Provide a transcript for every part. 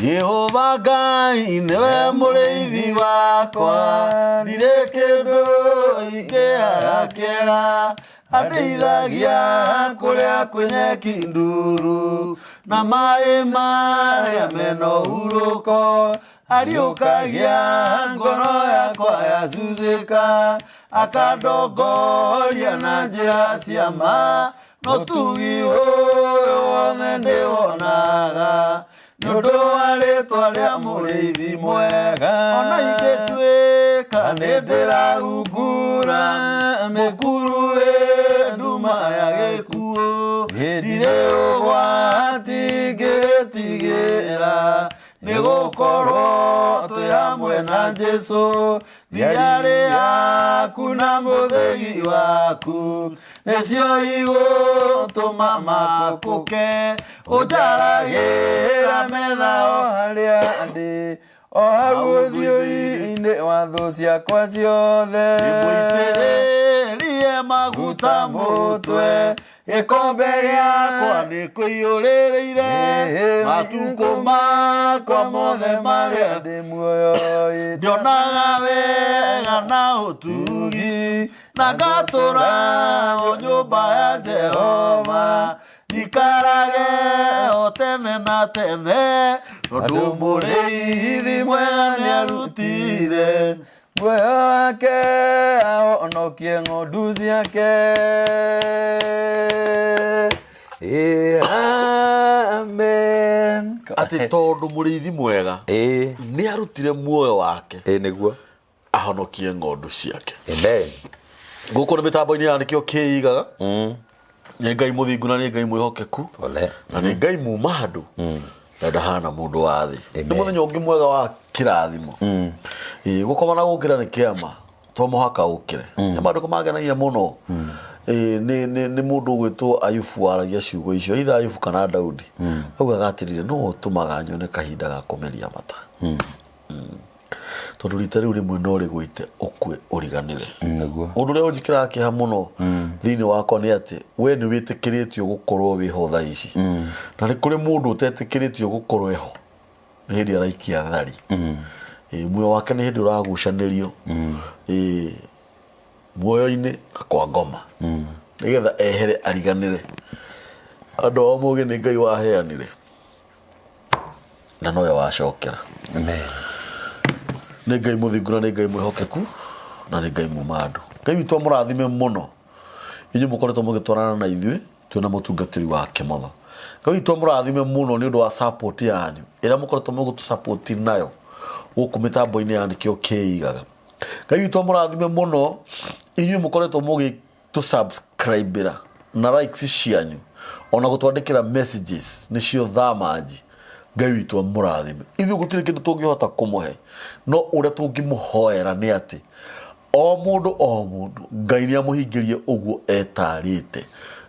Jehova Ngai nĩwe mũrĩithi wakwa, ndirĩ kĩndũ ingĩaga kĩega. Andeithagia kũrĩa kwĩ nyeki nduru, na maĩ marĩa mena ũhurũko. Ariũkagia ngoro yakwa yacunjĩka, akandongoria na njĩra cia ma. No tugi ũyũ wothe ndĩwonaga nĩ ũndũ wa rĩtwa rĩa mũrĩithi mwega. Ona ingĩtuĩka nĩ ndĩrahungura mĩkuru ĩ nduma ya gĩkuũ, ndirĩ ũgwati ngĩtigĩra, nĩ gũkorwo twĩ hamwe na Jesũ. Thiarĩ yaku na mũthĩgi waku nĩcio igũtũma makũke, ũnjaragĩra metha o harĩa ndĩ, o hau ũthiũ-inĩ wa thũ ciakwa ciothe. Ndĩmũitĩrĩrie maguta mũtwe, gĩkombe gĩakwa nĩ kũiyũrĩrĩire, matukũ makwa mothe marĩa ndĩ muoyo ndionaga wega na ũtugi, na ngatũra o nyũmba ya Jehova, njikarage o tene na tene, tondũ mũrĩithi mwega nĩarutire muoyo wake ahonokie ng'ondu ciake. Ĩ, amen. Atĩ tondũ mũrĩithi mwega nĩ arutire muoyo wake Ĩ nĩguo. ahonokie ng'ondu ciake. Amen. Gũkũ nĩ mĩtambo-inĩ ya nĩkĩo kĩigaga. Nĩ Ngai mũthingu na nĩ Ngai mwĩhokeku. Pole. Na nĩ Ngai muma andũ na ndahana mũndũ wa thĩ. Nĩ Amen. mũthenya ũngĩ mwega wa kĩrathimo. Ĩĩ, gũkoma na gũkĩra nĩ kĩama to mũhaka ũkĩre. Nĩ maandĩko mangenagia mũno. Ĩĩ, nĩ mũndũ ũgwĩtwo Ayubu waragia ciugo icio, either Ayubu kana Daudi. Augaga atĩrĩrĩ, nũ ũtũmaga nyone kahinda ga kũmeria mata? Tondũ rita rĩu rĩmwe no rĩgũite ũkue ũriganĩre. Nĩguo. Ũndũ ũrĩa ũnjĩkĩraga kĩeha mũno thĩinĩ wakwa nĩ atĩ we nĩ wĩtĩkĩrĩtio gũkorwo wĩho thaa ici, na nĩ kũrĩ mũndũ ũtetĩkĩrĩtio gũkorwo eho, nĩ hĩndĩ araikia thari. Ĩĩ, muoyo wake nĩ hĩndĩ ũragucanĩrio. Ĩĩ, muoyo-inĩ na kwa ngoma, nĩgetha ehere ariganĩre. Andũ ao mũgĩ nĩ Ngai waheanire na nowe wacokera. Amen. Nĩ Ngai mũthingu na nĩ Ngai mwĩhokeku na nĩ Ngai muma andũ. Ngai witũ amũrathime mũno inyuĩ mũkoretwo mũgĩtwarana na ithuĩ twĩna mũtungatĩri wa Kĩmotho. Ngai witũ amũrathime mũno nĩ ũndũ wa support yanyu ĩrĩa mũkoretwo mũgĩtũ support nayo gũkũ mĩtambo-inĩ ya nĩkĩo kĩigaga. Ngai witũ amũrathime mũno inyuĩ mũkoretwo mũgĩtũ subscribe na likes cianyu ona gũtwandĩkĩra messages nĩcio thamanji. Ngai witũ amũrathime. Ithuĩ gũtirĩ kĩndũ tũngĩhota kũmũhe, no ũrĩa tũngĩmũhoera nĩ atĩ o mũndũ o mũndũ Ngai nĩ amũhingĩrie ũguo etarĩte,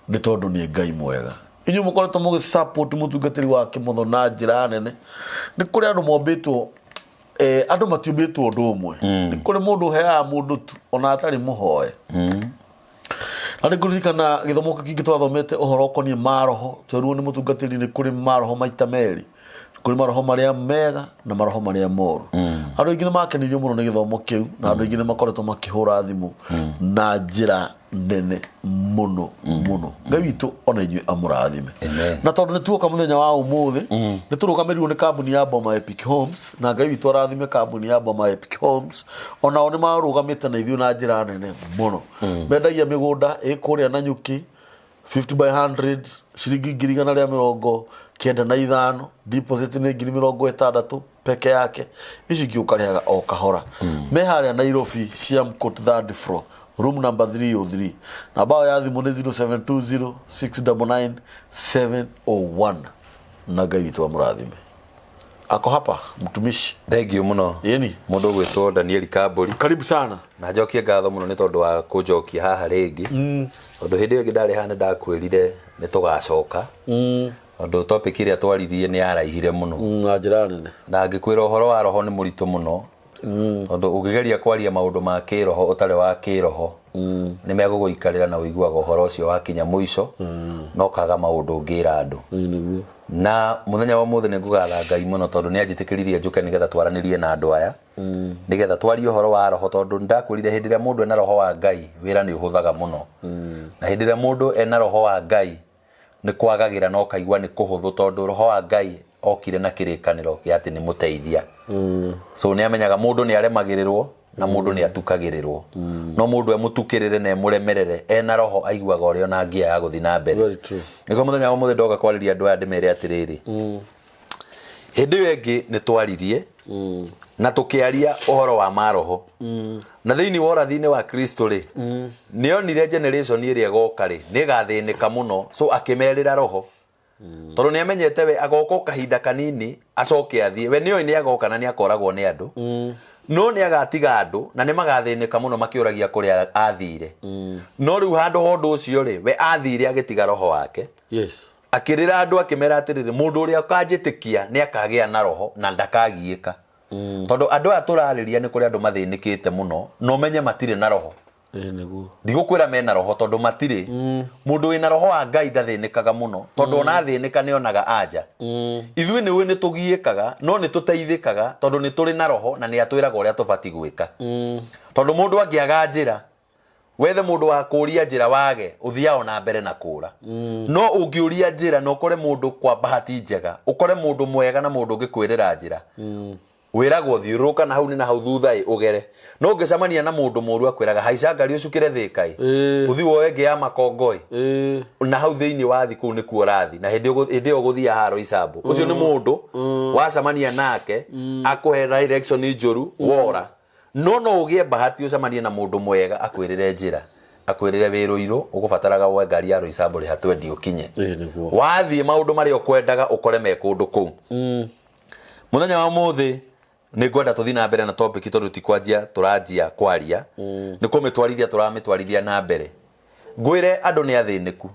nĩ tondũ nĩ Ngai mwega. Inyuĩ mũkoretwo mũgĩ support mũtungatĩri wa Kĩmotho na njĩra nene. Nĩ kũrĩ andũ mombĩtwo, andũ matiũmbĩtwo ũndũ ũmwe. Nĩ kũrĩ mũndũ ũheaga mũndũ tu ona atarĩ mũhoe. Na nĩ ngũririkana gĩthomo kĩngĩ twathomete ũhoro ũkoniĩ maroho, twerirwo nĩ mũtungatĩri nĩ kũrĩ maroho maita merĩ, kũrĩ maroho marĩa mega na maroho marĩa moru. Andũ aingĩ nĩ makenirio mũno nĩ gĩthomo kĩu, na andũ aingĩ nĩ makoretwo makĩhũra thimũ na njĩra nene mũno mũno. Ngai witũ ona inyuĩ amũrathime. Amen. Na tondũ nĩ tuoka mũthenya wa ũmũthĩ, nĩ tũrũgamĩrĩirwo nĩ kambuni ya Boma Epic Homes, na Ngai witũ arathime kambuni ya Boma Epic Homes. Onao nĩ marũgamĩte na ithuĩ na njĩra nene mũno. Mendagia mĩgũnda ĩ kũrĩa Nanyuki 50 by 100 ciringi 195,000, deposit nĩ 60,000 peke yake, ici ingĩ ũkarĩhaga o kahora. Me harĩa Nairobi Siamcourt third floor, room number 303. Namba yao ya thimũ nĩ 0720 699 701. Na Ngai witũ amũrathime. Ako hapa mtumishi. Thank you mũno. Yeni. Mũndũ ũgwĩtwo Daniel Kambũri. Karibu sana. Na njokie ngatho mũno nĩ tondũ wa kũnjokia haha rĩngĩ. Tondũ hĩndĩ ĩyo ĩngĩ ndarĩ haha nĩ ndakwĩrire nĩ tũgacoka. Tondũ topic ĩrĩa twaririe nĩ yaraihire mũno. Na njĩra nene. Na ngĩkwĩra ũhoro wa roho nĩ mũritũ mũno. Tondũ ũngĩgeria kwaria maũndũ ma kĩroho ũtarĩ wa kĩroho, nĩ megũgũikarĩra na ũiguaga ũhoro ũcio wakinya mũico, no kaga maũndũ ũngĩra andũ. Nĩguo. Na mũthenya wa ũmũthĩ nĩ ngũgatha Ngai mũno tondũ nĩ anjĩtĩkĩririe njũke nĩgetha twaranĩrie na andũ aya, nĩgetha twarie ũhoro wa roho, tondũ nĩ ndakwĩrire hĩndĩ ĩrĩa mũndũ ena roho wa Ngai wĩra nĩ ũhũthaga mũno, na hĩndĩ ĩrĩa mũndũ ena roho wa Ngai nĩ kwagagĩra na ũkaigua nĩ kũhũthũ, tondũ roho wa Ngai okire na kĩrĩkanĩro gĩa atĩ nĩ mũteithia. So nĩ amenyaga mũndũ nĩ aremagĩrĩrwo na mũndũ nĩ atukagĩrĩrwo, no mũndũ emũtukĩrĩre na emũremerere ena roho aiguaga ũrĩa ona ngia ya gũthiĩ na mbere. Very true. Nĩguo mũthenya wa ũmũthĩ ndoka kwarĩria andũ aya ndĩmere atĩrĩrĩ, hĩndĩ ĩyo ĩngĩ nĩ twaririe na tũkĩaria ũhoro wa maroho, na thĩinĩ wa ũrathi-inĩ wa Kristo rĩ, nĩ onire generation ĩrĩa ĩgoka rĩ nĩ ĩgathĩnĩka mũno, so akĩmerĩra roho, tondũ nĩ amenyete we agoka o kahinda kanini acoke athiĩ. We nĩoĩ nĩ agoka na nĩ akoragwo nĩ andũ, no nĩ agatiga andũ na nĩ magathĩnĩka mũno makĩũragia kũrĩa athire. No rĩu handũ ha ũndũ ũcio rĩ, we athire agĩtiga roho wake. Akĩrĩra andũ akĩmera atĩrĩrĩ, mũndũ ũrĩa ũkanjĩtĩkia nĩ akagĩa na roho na ndakagiĩka. Tondũ andũ aya tũrarĩria nĩ kũrĩ andũ mathĩnĩkĩte mũno na ũmenye matirĩ na roho. Ĩĩ nĩguo. Ndigũkwĩra mena roho tondũ matirĩ. Mũndũ wĩna roho wa Ngai ndathĩnĩkaga mũno, tondũ ona athĩnĩka nĩ onaga anja. Ithuĩ nĩ ũĩ nĩ tũgiĩkaga, no nĩ tũteithĩkaga tondũ nĩ tũrĩ na roho na nĩ atwĩraga ũrĩa tũbatiĩ gwĩka. Tondũ mũndũ angĩaga njĩra, wethe mũndũ wa kũũria njĩra wage, ũthiaga ona mbere na kũũra. No ũngĩũria njĩra na ũkore mũndũ kwa bahati njega, ũkore mũndũ mwega na mũndũ ũngĩkwĩrĩra njĩra, wĩragwo thiũrũrũka na hau nĩ na hau thutha ĩ ũgere. No ũngĩcemania na mũndũ mũru akwĩraga haica ngari ũcukĩre Thĩka ĩ, ũthiĩ woe ĩngĩ ya Makongo ĩ, na hau thĩinĩ wa thi kũu nĩkuo ũrathi, na hĩndĩ ĩyo ũgũthiĩ haha Roysambu. Ũcio nĩ mũndũ wacemania nake akũhe direction njũru wora. No no ũgĩe bahati ũcemanie na mũndũ mwega akwĩrĩre njĩra, akwĩrĩre wĩ Rũirũ ũgũbataraga woe ngari ya Roysambu rĩha twendi ũkinye. Ĩĩ nĩguo. Wathiĩ maũndũ marĩa ũkwendaga ũkore me kũndũ kũu. Mũthenya wa ũmũthĩ nĩ ngwenda tũthiĩ na mbere na topic, tondũ ti kwanjia tũranjia kwaria, nĩ kũmĩtwarithia tũramĩtwarithia na mbere. Ngwĩre andũ nĩ athĩnĩku,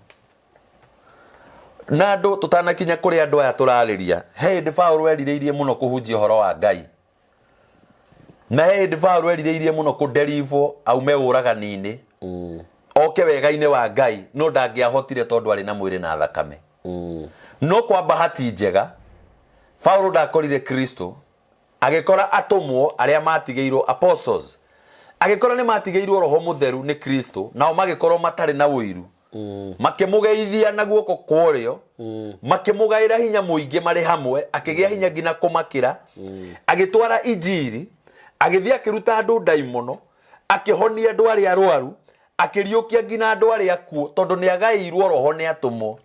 na andũ tũtanakinya kũrĩ andũ aya tũrarĩria, he hĩndĩ Paũlũ erirĩirie mũno kũhunjia ũhoro wa Ngai, na he hĩndĩ Paũlũ erirĩirie mũno kũderivwo aume ũragani-inĩ oke wega-inĩ wa Ngai, no ndangĩahotire tondũ arĩ na mwĩrĩ na thakame. No kwa bahati njega Paulo ndakorire Kristo, agĩkora atũmwo arĩa matigĩirwo, apostles, agĩkora nĩ matigĩirwo roho mũtheru nĩ Kristo, nao magĩkorwo matarĩ na ũiru, makĩmũgeithia na guoko kwa ũrĩo, makĩmũgaĩra hinya mũingĩ marĩ hamwe, akĩgĩa hinya nginya kũmakĩra, agĩtwara injiri, agĩthiĩ akĩruta andũ ndaimono, akĩhonia andũ arĩa arwaru, akĩriũkia nginya andũ arĩa akuũ, tondũ nĩ agaĩirwo roho nĩ atũmwo.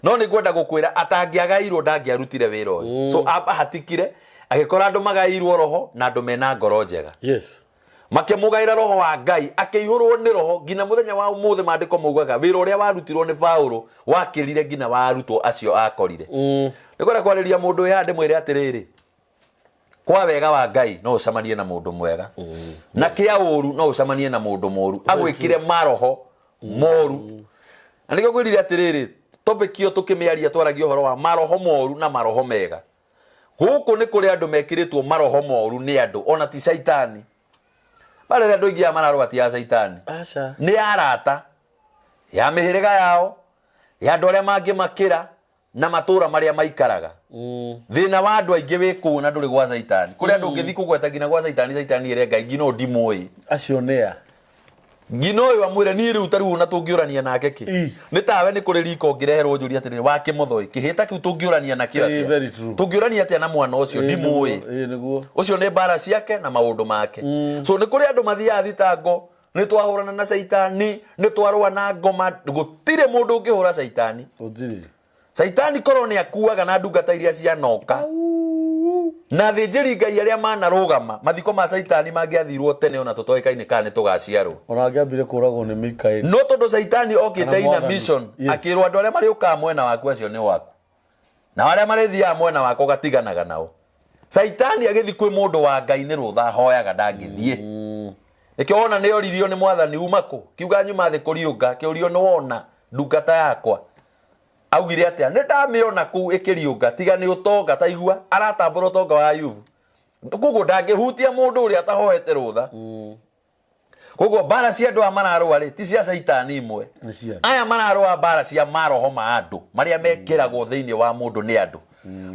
No nĩ ngwenda gũkwĩra atangĩagaĩirwo ndangĩarutire wĩra ũyũ. So abahatikire agĩkora andũ magaĩirwo roho na andũ mena ngoro njega. Makĩmũgaĩra roho wa Ngai, akĩihũrwo nĩ roho nginya mũthenya wa ũmũthĩ. Maandĩko maugaga wĩra ũrĩa warutirwo nĩ Paũlũ wakĩrire nginya wa arutwo acio akorire. Nĩ ngwenda kwarĩria mũndũ wĩ haha ndĩmwĩre atĩrĩrĩ, kwa wega wa Ngai no ũcemanie na mũndũ mwega, na kĩa ũru no ũcemanie na mũndũ mũru agwĩkire maroho moru. Na nĩkĩo ngwĩrire atĩrĩrĩ, topic ĩyo tũkĩmĩaria twaragia ũhoro wa maroho moru na maroho mega. Gũkũ nĩ kũrĩ andũ mekĩrĩtwo maroho moru nĩ andũ, ona ti caitani. Barĩa andũ aingĩ aya mararũa ti ya caitani. Aca. Nĩ arata ya mĩhĩrĩga yao, ya andũ arĩa mangĩmakĩra, na matũra marĩa maikaraga. Thĩna wa andũ aingĩ wĩ kũu na ndũrĩ gwa caitani. Kũrĩ andũ ũngĩthiĩ kũgweta nginya gwa caitani, caitani ĩre Ngai nginya ũyũ ndimũĩ. Acio nĩ a? Nginya ũyũ amwĩre niĩ rĩu ta rĩu ona tũngĩũrania nake kĩ? Nĩ tawe nĩ kũrĩ riko ũngĩreherwo njũrie atĩrĩrĩ, wa kĩmotho ĩ, kĩhĩta kĩu tũngĩũrania nakĩo atĩa? Very true. Tũngĩũrania atĩa na mwana ũcio? Ndimũĩ. Ĩĩ nĩguo. Ũcio nĩ mbara ciake na maũndũ make. So nĩ kũrĩ andũ mathiaga thitango, nĩ twahũrana na caitani, nĩ twarũa na ngoma. Gũtirĩ mũndũ ũngĩhũra caitani. Gũtirĩ. Caitani korwo nĩ akuaga na ndungata iria cianoka na athĩnjĩri Ngai arĩa manarũgama, mathiko ma caitani mangĩathirwo tene ona tũtoĩkaine kana nĩ tũgaciarwo. Ona angĩambire kũragwo nĩ Mikaeli. No tondũ caitani okĩte Kana ina mwathani. mission, akĩrwo andũ arĩa marĩũkaga mwena waku acio nĩ waku, na arĩa marĩthiaga mwena wakwa ũgatiganaga nao. Caitani agĩthiĩ kwĩ mũndũ wa Ngai nĩ rũtha ahoyaga ndangĩthiĩ. Nĩkĩo wona nĩ oririo nĩ mwathani uma kũ, kiuga nyuma thĩ kũriũnga, kĩũrio nĩ wona ndungata yakwa. Augire atĩa? Nĩ ndamĩona kũu ĩkĩriũnga, tiga nĩ ũtonga ta igua, aratambũra ũtonga wa Ayubu. Koguo ndangĩhutia mũndũ ũrĩa atahoete rũtha. Koguo mbara cia andũ aya mararũa rĩ, ti cia caitani imwe. Nĩ cia andũ. Aya mararũa mbara cia maroho ma andũ marĩa mekĩragwo thĩinĩ wa mũndũ nĩ andũ.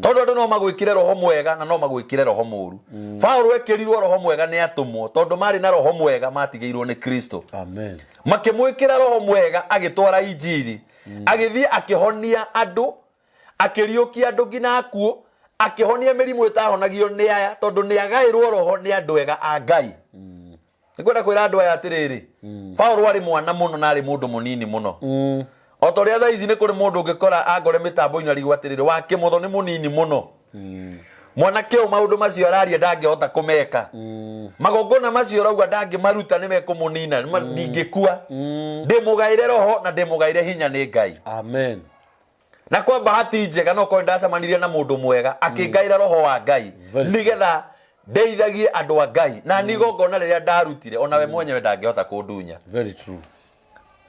Tondũ andũ no magwĩkĩre roho mwega na no magwĩkĩre roho mũru. Paũlũ ekĩrirwo roho mwega nĩ atũmwo tondũ marĩ na roho mwega matigĩirwo nĩ Kristo. Amen. Makĩmwĩkĩra roho mwega agĩtwara injiri. Agĩthiĩ akĩhonia andũ, akĩriũkia andũ nginya akuũ, akĩhonia mĩrimũ ĩtahonagio nĩ aya tondũ nĩ agaĩrwo roho nĩ andũ ega a Ngai. Nĩngwenda kwĩra andũ aya atĩrĩrĩ, Paũlũ arĩ mwana mũno na arĩ mũndũ mũnini mũno. O ta ũrĩa thaa ici nĩ kũrĩ mũndũ ũngĩkora angore mĩtambo-inĩ arigwo atĩrĩrĩ, wa Kĩmotho nĩ mũnini mũno. Mwanake ũyũ maũndũ macio araria ndangĩhota kũmeka. Magongona macio ũrauga ndangĩmaruta nĩ mekũmũnina, ndingĩkua. Ndĩmũgaĩre roho na ndĩmũgaĩre hinya nĩ Ngai. Amen. Na kwa bahati njega no korwo ndacemanirie na mũndũ mwega akĩngaĩra roho wa Ngai Very nĩgetha ndeithagie andũ a Ngai na niĩ igongona rĩrĩa ndarutire ona we mwenyewe ndangĩhota kũndunya. Very true.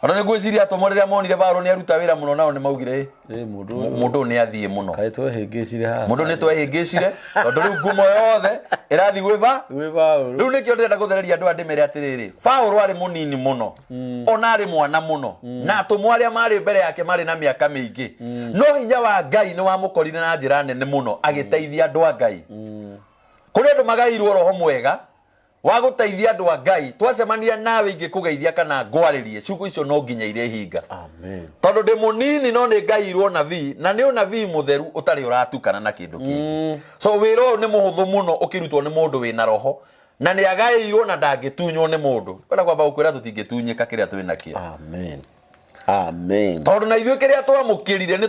Ona nĩ ngwĩciria atũmwo rĩrĩa monire Paulo nĩ aruta wĩra mũno nao nĩ maugire Ĩ mũndũ ũyũ. Mũndũ ũyũ nĩ athiĩ mũno. Kaĩ twehĩngĩcire haha. Mũndũ nĩ twehĩngĩcire tondũ rĩu ngumo yothe ĩrathiĩ gwĩ ba Gwĩ Paulo. Rĩu nĩkĩo ndĩrenda gũthereria andũ aya ndĩmere atĩrĩrĩ, Paulo arĩ mũnini mũno ona arĩ mwana mũno na atũmwo arĩa marĩ mbere yake marĩ na mĩaka mĩingĩ, no hinya wa Ngai nĩ wamũkorire na njĩra nene mũno agĩteithia andũ a Ngai. Kũrĩ andũ magaĩirwo roho mwega wa gũteithia andũ a Ngai. Twacemania nawe ingĩkũgeithia kana ngwarĩrie, ciugo icio no nginya irĩhinga. Amen. Tondũ ndĩ mũnini no nĩ ngaĩirwo nabii, na nĩ ũnabii mũtheru ũtarĩ ũratukana na kĩndũ kĩngĩ. So wĩra ũyũ nĩ mũhũthũ mũno ũkĩrutwo nĩ mũndũ wĩna roho na nĩ agaĩirwo na ndangĩtunywo nĩ mũndũ. Kwenda kwamba gũkwĩra tũtingĩtunyĩka kĩrĩa twĩ nakĩo. Amen. Amen. Tondũ na ithuĩ kĩrĩa twamũkĩrire nĩ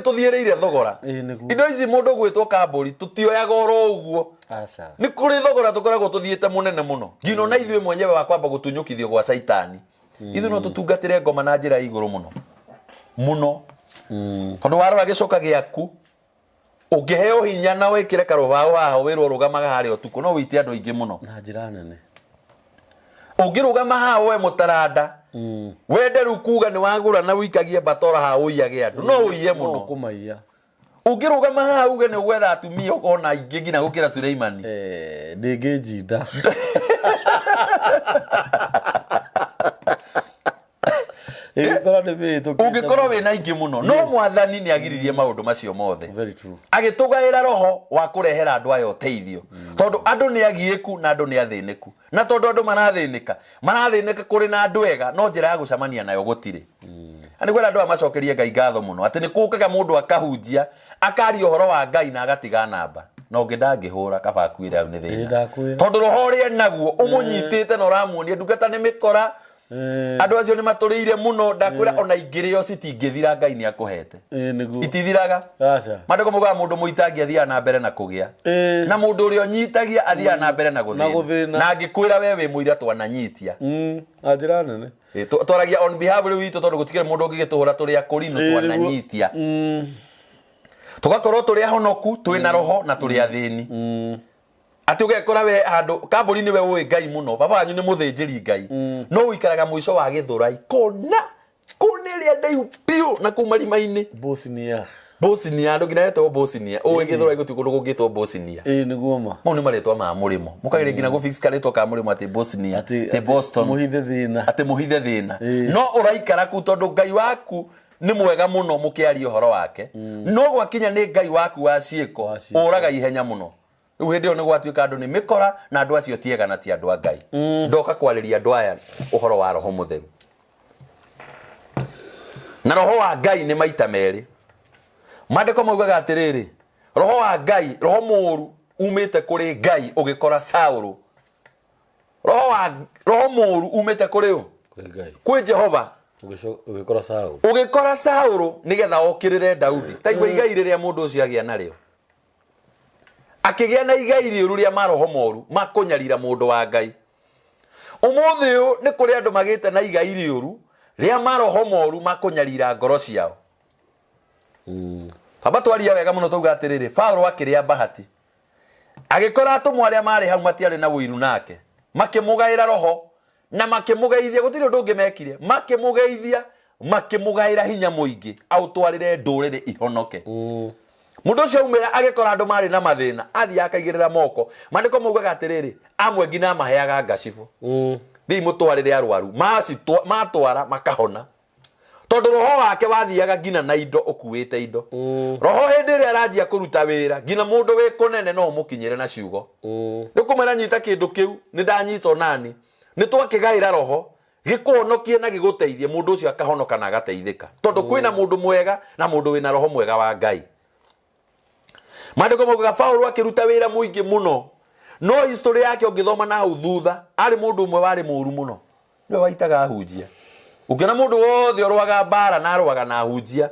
tũthiĩrĩire thogora. Ĩĩ, nĩguo. Indo ici mũndũ ũgwĩtwo kambũri tũtioyaga oro ũguo. Aca. Nĩ kũrĩ thogora tũkoragwo tũthiĩte mũnene mũno. Nginya ona ithuĩ mwenyewe wa kwamba gũtunyũkithio gwa caitani. Ithuĩ no tũtungatĩre ngoma na njĩra ya igũrũ mũno. Mũno. Tondũ warora gĩcoka gĩaku, ũngĩheo hinya na wĩkĩre karũbaũ haha wĩrwo rũgamaga harĩa ũtukũ, no wĩite andũ aingĩ mũno. Na njĩra nene. Ũngĩrũgama haha woe mũtaranda, wende rĩu kuga nĩ wagũra na ũikagie mbatora haha ũiyage andũ, no ũiye No mũno. ũkũmaiya. Ũngĩrũgama haha uge nĩ ũgwetha atumia ũkona aingĩ nginya gũkĩra Suleimani. Ndĩngĩnjinda. Ĩngĩkorwo nĩ mĩhĩtũkĩte Ũngĩkorwo wĩna aingĩ mũno, no Mwathani nĩ agiririe maũndũ macio mothe. Very true. Agĩtũgaĩra roho wa kũrehera andũ aya ũteithio. Tondũ andũ nĩ agiĩku na andũ nĩ athĩnĩku. Na tondũ andũ marathĩnĩka, marathĩnĩka kũrĩ na andũ ega, no njĩra ya gũcemania nayo gũtirĩ. Na nĩngwenda andũ aya macokerie Ngai ngatho mũno, atĩ nĩ kũkaga mũndũ akahunjia, akaria ũhoro wa Ngai na agatiga namba. Na ũngĩ ndangĩhũra, kaba akuĩre hau nĩ thĩna. Ĩĩ, ndakwĩra. Tondũ roho ũrĩa enaguo ũmũnyitĩte na ũramuonia ndungata nĩ mĩkora, andũ acio nĩ matũrĩire mũno, ndakwĩra ona ingĩrĩo citingĩthira, Ngai nĩ akũhete. Ĩĩ, nĩguo. Itithiraga. Aca. Maandĩko maugaga mũndũ mũitangi athiaga na mbere na kũgĩa. Na mũndũ ũrĩa ũnyitagia athiaga na mbere na Na gũthĩna. gũthĩna. Na angĩkwĩra we wĩ mũira twananyitia. Na njĩra nene. Twaragia on behalf rĩu itũ tondũ gũtikĩrĩ mũndũ ũngĩgĩtũhũra tũrĩ akũrinũ Nĩguo. twananyitia. Tũgakorwo tũrĩ ahonoku, twĩ na roho na tũrĩ athĩni. Atĩ ũgekora we handũ kambũri nĩwe ũĩ Ngai mũno, baba wanyu nĩ mũthĩnjĩri Ngai, no ũikaraga mũico wa Gĩthũrai kona kona ĩrĩa ndaihu biũ na kũu marima-inĩ. Bosnia. Bosnia, andũ nginya etagwo Bosnia. Ũĩ Gĩthũrai gũtirĩ kũndũ kũngĩtwo Bosnia. Ĩĩ, nĩguo ma. Mau nĩ marĩtwa ma mũrĩmo. Mũkageria nginya gũ fix karĩtwa ka mũrĩmo atĩ Bosnia, atĩ Boston. Mũhithe thĩna. Atĩ mũhithe thĩna. Ĩĩ. No ũraikara kũu tondũ Ngai waku nĩ mwega mũno mũkĩaria ũhoro wake. No gwakinya nĩ Ngai waku wa ciĩko, Wa ciĩko. ũraga ihenya mũno. Rĩu hĩndĩ ĩyo nĩ gwatuĩka andũ nĩ mĩkora na andũ acio ti ega na ti andũ a Ngai. Ndoka kwarĩria andũ aya ũhoro wa Roho Mũtheru. Na Roho wa Ngai nĩ maita merĩ. Maandĩko maugaga atĩrĩrĩ, Roho wa Ngai, roho mũũru umĩte kũrĩ Ngai ũgĩkora Saũlũ. Roho wa roho mũũru umĩte kũrĩ ũ? Kwĩ Ngai. Kwĩ Jehova. Ũgĩkora Saũlũ. Ũgĩkora Saũlũ nĩgetha okĩrĩre Daudi. Ta igua igai rĩrĩa mũndũ ũcio agĩa narĩo. Akĩgĩa na igai rĩũru rĩa maroho moru ma kũnyarira mũndũ wa Ngai. Ũmũthĩ ũyũ nĩ kũrĩ andũ magĩte na igai rĩũru rĩa maroho moru ma kũnyarira ngoro ciao. Baba twaria wega mũno twauga atĩrĩrĩ, Paũlũ akĩrĩa bahati. Agĩkora atũmwo arĩa marĩ hau matiarĩ na ũiru nake. Makĩmũgaĩra roho na makĩmũgeithia, gũtirĩ ũndũ ũngĩ mekire, makĩmũgeithia, makĩmũgaĩra hinya mũingĩ aũtwarĩre ndũrĩrĩ ihonoke. Mũndũ ũcio aumĩra agĩkora andũ marĩ na mathĩna, athiĩ akaigĩrĩra moko. Maandĩko maugaga atĩrĩrĩ, amwe nginya amaheaga ngacibũ. Thiĩi mũtwarĩre arwaru. Matwara makahona. Tondũ roho wake wathiaga nginya na indo ũkuĩte indo. Roho hĩndĩ ĩrĩa aranjia kũruta wĩra nginya mũndũ wĩ kũnene no ũmũkinyĩre na ciugo. Nĩ kũmwĩra nyita kĩndũ kĩu nĩ ndanyita onani. Nĩ twakĩgaĩra roho gĩkũhonokie na gĩgũteithie mũndũ ũcio akahonoka na agateithĩka. Tondũ kwĩna mũndũ mwega na mũndũ wĩna roho mwega wa Ngai. Maandĩko maugaga Paulo akĩruta wĩra mũingĩ mũno no history yake ũngĩthoma na hau thutha arĩ mũndũ ũmwe warĩ mũru mũno nĩwe waitaga ahunjia. Ũngĩona mũndũ wothe ũrũaga mbara na arũaga na ahunjia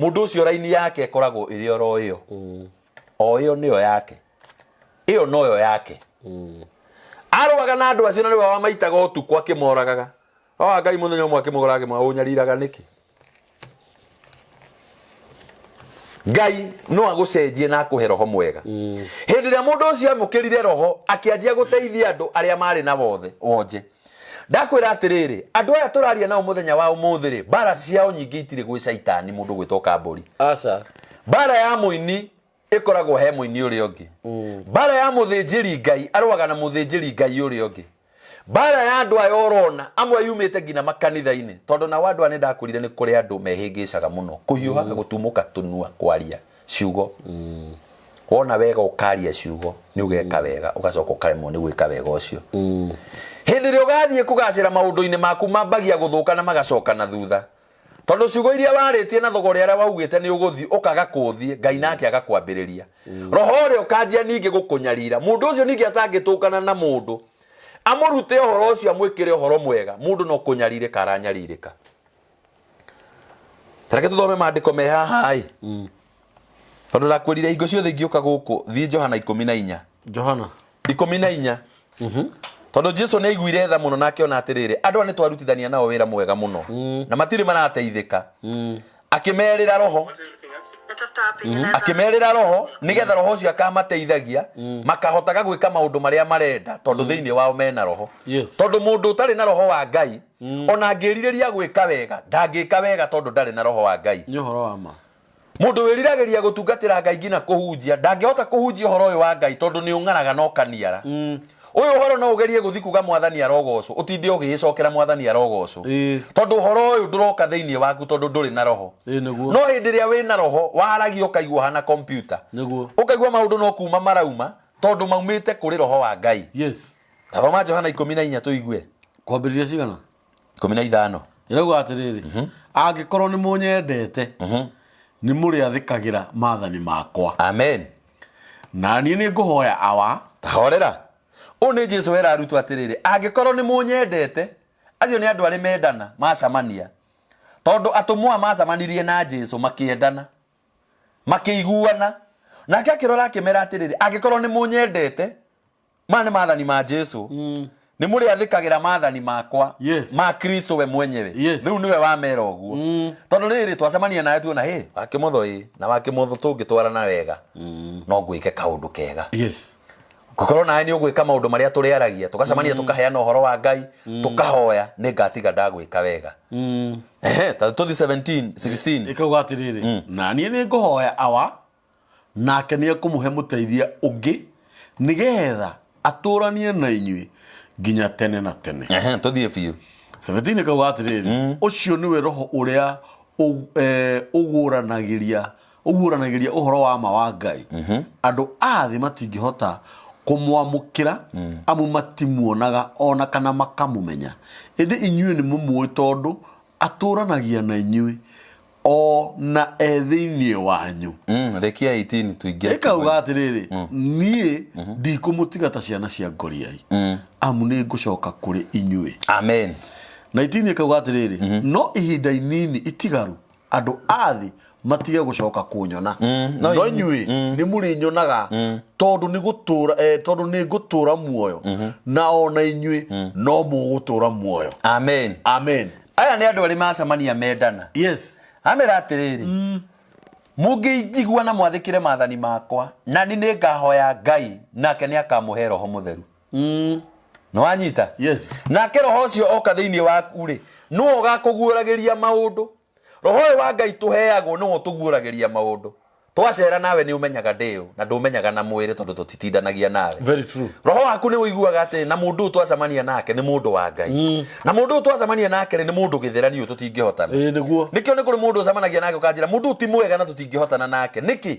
mũndũ ũcio raini yake ĩkoragwo ĩrĩ oro ĩyo. O ĩyo nĩyo yake, ĩyo noyo yake. Arũaga na andũ acio na nĩwe wamaitaga ũtukũ akĩmoragaga. Roho wa Ngai mũthenya ũmwe akĩmũgora akĩmwĩra ũnyariraga nĩkĩ? Ngai no agũcenjie na akũhe roho mwega. Hĩndĩ ĩrĩa mũndũ ũcio amũkĩrire roho akĩanjia gũteithia andũ arĩa marĩ na wothe wonje. Ndakwĩra atĩrĩrĩ, andũ aya tũraria nao mũthenya wa ũmũthĩ rĩ, mbara ciao nyingĩ itirĩ gwĩ caitani mũndũ gwĩtwo kambũri. Aca. Mbara ya mũini ĩkoragwo he mũini ũrĩa ũngĩ. Mbara ya mũthĩnjĩri Ngai arũaga na mũthĩnjĩri Ngai ũrĩa ũngĩ. Mbara ya andũ aya ũrona amwe yumĩte nginya makanitha-inĩ tondũ nao andũ aya nĩ ndakũrire nĩ kũrĩ andũ mehĩngĩcaga mũno kũhiũhaga gũtumũka tũnua kwaria ciugo. Wona wega ũkaria ciugo nĩ ũgeka wega ũgacoka ũkaremwo nĩ gwĩka wega ũcio. Hĩndĩ ĩrĩa ũgathiĩ kũgacĩra maũndũ-inĩ maku mambagia gũthũka na magacoka na thutha. Tondũ ciugo iria warĩtie na thogora ũrĩa waugĩte nĩ ũgũthiĩ ũkaga kũthiĩ Ngai nake agakwambĩrĩria. Roho ũrĩa ũkanjia ningĩ gũkũnyarira mũndũ ũcio ningĩ atangĩtũngana na mũndũ amũrute ũhoro ũcio amwĩkĩre ũhoro mwega mũndũ no kũnyarirĩka aranyarirĩka. Tareke tũthome maandĩko me haha ĩ. Tondũ ndakwĩrire hingo ciothe ingĩũka gũkũ thiĩ Johana 14. Johana 14. Tondũ Jesu nĩ aiguire tha mũno na akĩona atĩrĩrĩ andũ aya nĩ twarutithania nao wĩra mwega mũno na matirĩ marateithĩka. Akĩmerĩra roho. Akĩmerĩra roho nĩgetha roho ũcio akamateithagia makahotaga gwĩka maũndũ marĩa marenda tondũ thĩinĩ wao mena roho. Tondũ mũndũ ũtarĩ na roho wa Ngai ona angĩrirĩria gwĩka wega ndangĩka wega tondũ ndarĩ na roho wa Ngai. Nĩ ũhoro wa ma. Mũndũ wĩriragĩria gũtungatĩra Ngai nginya kũhunjia ndangĩhota kũhunjia ũhoro ũyũ wa Ngai tondũ nĩ ũng'araga na ũkaniara. Ũyũ ũhoro no ũgerie gũthi kuga mwathani arogocwo ũtinde ũgĩĩcokera mwathani arogocwo tondũ ũhoro ũyũ ndũroka thĩinĩ waku tondũ ndũrĩ na roho. No hĩndĩ ĩrĩa wĩna roho waragia ũkaigua ũhana kompiuta. Ũkaigua maũndũ no kuma marauma tondũ maumĩte kũrĩ roho wa Ngai. Ta thoma Johana 14 tũigue. Kwambĩrĩria cigana? 15. Ĩrauga atĩrĩrĩ, angĩkorwo nĩ mũnyendete, nĩ mũrĩathĩkagĩra maathani makwa. Amen. Na niĩ nĩ ngũhoya Awa. Ta horera. Ũũ nĩ Jesu era arutwo atĩrĩrĩ, angĩkorwo nĩ mũnyendete, acio nĩ andũ arĩ mendana, macamania. Tondũ atũmwo macamanirie na Jesu makĩendana, makĩiguana. Nake akĩrora akĩmera atĩrĩrĩ, angĩkorwo nĩ mũnyendete, maya nĩ maathani ma Jesu. Nĩ mũrĩathĩkagĩra maathani makwa ma Kristo we mwenyewe. Rĩu nĩwe wamera ũguo. Tondũ rĩrĩ twacemania nawe tuona hĩ wakĩmotho ĩ na wakĩmotho tũngĩtwarana wega no ngwĩke kaũndũ kega. Ngũkorwo nawe nĩ ũgwĩka maũndũ marĩa tũrĩaragia tũgacemania tũkaheana ũhoro wa Ngai tũkahoya nĩ ngatiga ndagwĩka wega. Ehe, ta tũthiĩ 17 16. Ĩkauga atĩrĩrĩ, na niĩ nĩ ngũhoya Awa nake nĩ ekũmũhe mũteithia ũngĩ nĩgetha atũranie na inyuĩ nginya tene na tene. Ehe, tũthiĩ biũ. 17 ĩkauga atĩrĩrĩ, ũcio nĩwe roho ũrĩa ũguũranagĩria ũguũranagĩria ũhoro wa ma wa Ngai. Andũ a thĩ matingĩhota kũmwamũkĩra amu matimuonaga ona kana makamũmenya. Ĩndĩ inyuĩ nĩ mũmũĩ tondũ atũranagia na inyuĩ o na e thĩinĩ wanyu. Rĩkia 18 tũingĩre Ĩkauga atĩrĩrĩ, niĩ ndikũmũtiga ta ciana cia ngoriai, amu nĩ ngũcoka kũrĩ inyuĩ. Amen. 19 ĩkauga atĩrĩrĩ, no ihinda inini itigaru andũ a thĩ matige gũcoka kũnyona, no no inyuĩ nĩ mũrĩnyonaga, tondũ nĩ gũtũra, tondũ nĩ ngũtũra muoyo, na ona inyuĩ no mũgũtũra muoyo. Amen. Amen. Aya nĩ andũ arĩ macemania mendana. Amera atĩrĩrĩ, mũngĩnjigua na mwathĩkĩre maathani makwa, na niĩ nĩ ngahoya Ngai nake nĩ akamũhe roho mũtheru. Nĩ wanyita? Nake roho ũcio oka thĩinĩ waku rĩ, nĩwe ũgakũguũragĩria maũndũ. Roho ũyũ wa Ngai tũheagwo nĩwe ũtũguũragĩria maũndũ. Twacera nawe nĩ ũmenyaga ndĩũ na ndũmenyaga na mwĩrĩ tondũ tũtitindanagia nawe. Very true. Roho waku nĩ ũiguaga atĩ na mũndũ ũyũ twacemania nake nĩ mũndũ wa Ngai, na mũndũ ũyũ twacemania nake rĩ, nĩ mũndũ gĩthĩrani ũyũ tũtingĩhotana. Ĩĩ nĩguo. Nĩkĩo nĩ kũrĩ mũndũ ũcemanagia nake ũkanjĩra mũndũ ũyũ ti mwega na tũtingĩhotana nake nĩkĩ,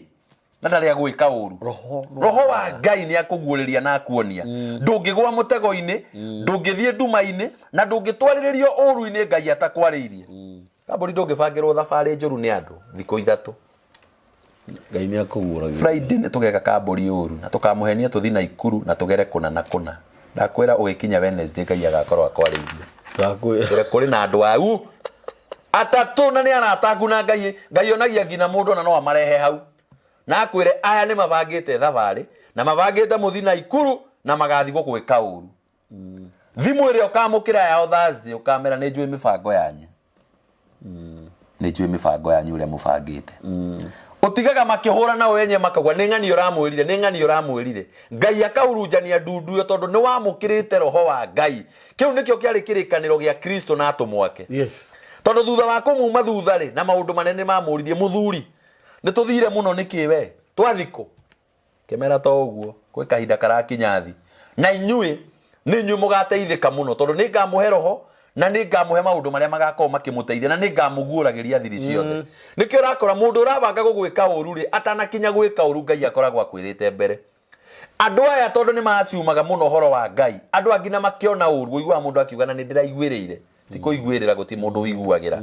na ndarĩ agwĩka ũru. Roho nĩ Roho wa Ngai nĩ akũguũrĩria na akuonia ndũngĩgwa mũtego-inĩ, ndũngĩthiĩ nduma-inĩ, na ndũngĩtwarĩrĩrio ũru-inĩ Ngai atakwarĩirie. Kambũri ndũngĩbangĩrwo thabarĩ njũru nĩ andũ thikũ 3. Ngai nĩ akũguũragĩria. Friday nĩ tũgeka kambũri ũru na tũkamũhenia tũthi Naikuru na tũgere kũna na kũna. Ndakwĩra ũgĩkinya Wednesday Ngai agakorwo akwarĩirie. Ndakwĩra. Kwĩra kũrĩ na andũ au atatũ na nĩ arata aku na Ngai Ngai onagia nginya mũndũ ona no amarehe hau. Na akwĩre aya nĩ mabangĩte thabarĩ na mabangĩte mũthi Naikuru na magathi gũgwĩka ũru. Thimũ ĩrĩa ũkamũkĩra yao Thursday ũkamera nĩ njũĩ mĩbango yanyu. Nĩ njũĩ mĩbango yanyu ũrĩa mũbangĩte. Ũtigaga makĩhũra nao enye makauga nĩ ng'ani ũramwĩrire, nĩ ng'ani ũramwĩrire. Ngai akahurunjania ndundu ĩyo tondũ nĩ wamũkĩrĩte roho wa Ngai. Kĩu nĩkĩo kĩarĩ kĩrĩkanĩro gĩa Kristo na atũmwo ake. Yes. Tondũ thutha wa kũmuma thutha rĩ, na maũndũ manene mamũririe, mũthuri, nĩ tũthire mũno nĩkĩ we? Twathikũ? Kĩmera to ũguo, kwĩ kahinda karakinya thi. Na inyuĩ, nĩ inyuĩ mũgateithĩka mũno, tondũ nĩ ngamũhe roho, na nĩ ngamũhe maũndũ marĩa magakorwo makĩmũteithia, na nĩ ngamũguũragĩria thiri ciothe. Nĩkĩo ũrakora mũndũ ũrabanga gũgwĩka ũru rĩ, atanakinya gwĩka ũru Ngai akoragwo akwĩrĩte mbere. Andũ aya tondũ nĩ maciumaga mũno ũhoro wa Ngai, andũ angĩ na makĩona ũru, ũiguaga mũndũ akiuga na nĩ ndĩraiguĩrĩire. Ti kũiguĩrĩra, gũtirĩ mũndũ ũiguagĩra.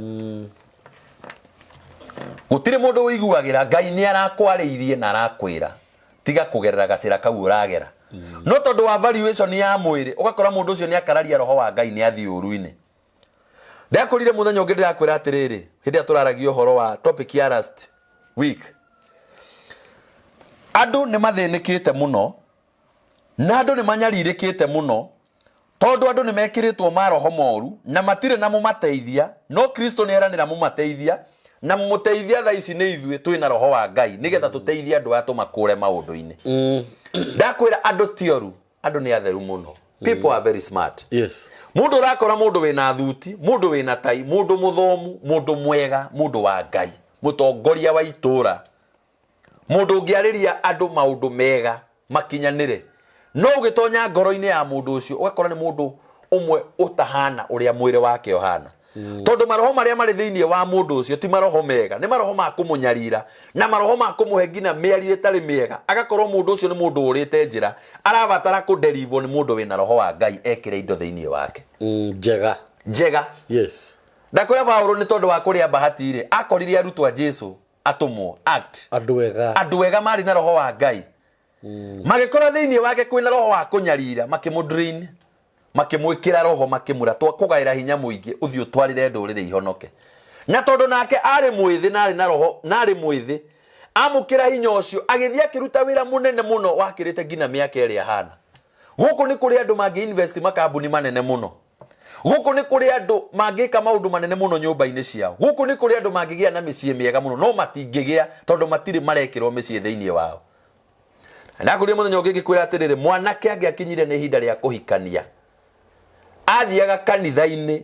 Gũtirĩ mũndũ ũiguagĩra. Ngai nĩ arakwarĩirie na arakwĩra tiga kũgerera gacĩra kau ũragera. No tondũ wa valuation ya mwĩrĩ, ũgakora mũndũ ũcio nĩ akararia roho wa Ngai nĩ athiĩ ũru-inĩ. Ndakũrire mũthenya ũngĩ ndĩrakwĩra atĩrĩrĩ, hĩndĩ ĩrĩa tũraragia ũhoro wa topic ya last week. Andũ nĩ mathĩnĩkĩte mũno, na andũ nĩ manyarirĩkĩte mũno, tondũ andũ nĩ mekĩrĩtwo maroho moru na matirĩ na mũmateithia, no Kristo nĩ eranĩra mũmateithia, na mũteithia thaa ici nĩ ithuĩ twĩ na roho wa Ngai nĩgetha tũteithie andũ aya tũmakũre maũndũ-inĩ. Ndakwĩra andũ ti oru, andũ nĩ atheru mũno. People are very smart. Yes. Mũndũ ũrakora mũndũ wĩna thuti, mũndũ wĩna tai, mũndũ mũthomu, mũndũ mwega, mũndũ wa Ngai, mũtongoria wa itũra, mũndũ ũngĩarĩria andũ maũndũ mega makinyanĩre, no ũgĩtonya ngoro-inĩ ya mũndũ ũcio ũgakora nĩ mũndũ ũmwe ũtahana ũrĩa mwĩrĩ wake ũhana. Tondũ maroho marĩa marĩ thĩinĩ wa mũndũ ũcio ti maroho mega, nĩ maroho ma kũmũnyarira na maroho ma kũmũhe nginya mĩario ĩtarĩ mĩega. Agakorwo mũndũ ũcio nĩ mũndũ ũrĩte njĩra, arabatara kũderivwo nĩ mũndũ wĩna roho wa Ngai ekĩre indo thĩinĩ wake. Njega. Njega. Yes. Ndakwĩra Paũlũ nĩ tondũ wa kũrĩa bahati rĩ, akorire arutwo a Jesu atũmwo, Act. Andũ ega. Andũ ega marĩ na roho wa Ngai. Magĩkora thĩinĩ wake kwĩna roho wa kũnyarira, makĩmũ drain, makĩmwĩkĩra roho, makĩmwĩra twakũgaĩra hinya mũingĩ ũthiĩ ũtwarĩre ndũrĩrĩ ihonoke. Na tondũ nake arĩ mwĩthĩ na arĩ na roho, na arĩ mwĩthĩ, amũkĩra hinya ũcio, agĩthiĩ akĩruta wĩra mũnene mũno wakĩrĩte nginya mĩaka ĩrĩa ahana. Gũkũ nĩ kũrĩ andũ mangĩ invest makambuni manene mũno. Gũkũ nĩ kũrĩ andũ mangĩka maũndũ manene mũno nyũmba-inĩ ciao. Gũkũ nĩ kũrĩ andũ mangĩgĩa na mĩciĩ mĩega mũno, no matingĩgĩa tondũ matirĩ marekĩrwo mĩciĩ thĩinĩ wao. Ndakũria mũthenya ũngĩ ngĩkwĩra atĩrĩrĩ, mwanake angĩakinyire nĩ ihinda rĩa kũhikania, athiaga kanitha-inĩ,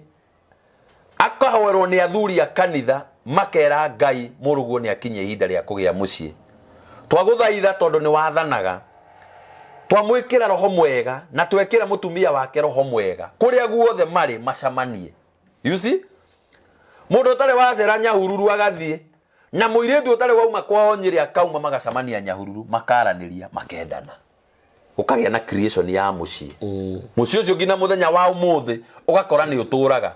akahoerwo nĩ athuri a kanitha, makera Ngai mũrũguo nĩ akinyia ihinda rĩa kũgĩa mũciĩ. Twagũthaitha tondũ nĩ wathanaga, twamwĩkĩra roho mwega na twekĩra mũtumia wake roho mwega, kũrĩa guothe marĩ macamanie. You see? Mũndũ ũtarĩ wacera Nyahururu agathiĩ, na mũirĩtu ũtarĩ wauma kwao Nyĩrĩ akauma, magacamania Nyahururu, makaranĩria, makendana. Gũkagĩa na creation ya mũciĩ. Mũciĩ ũcio nginya mũthenya wa ũmũthĩ ũgakora nĩ ũtũraga.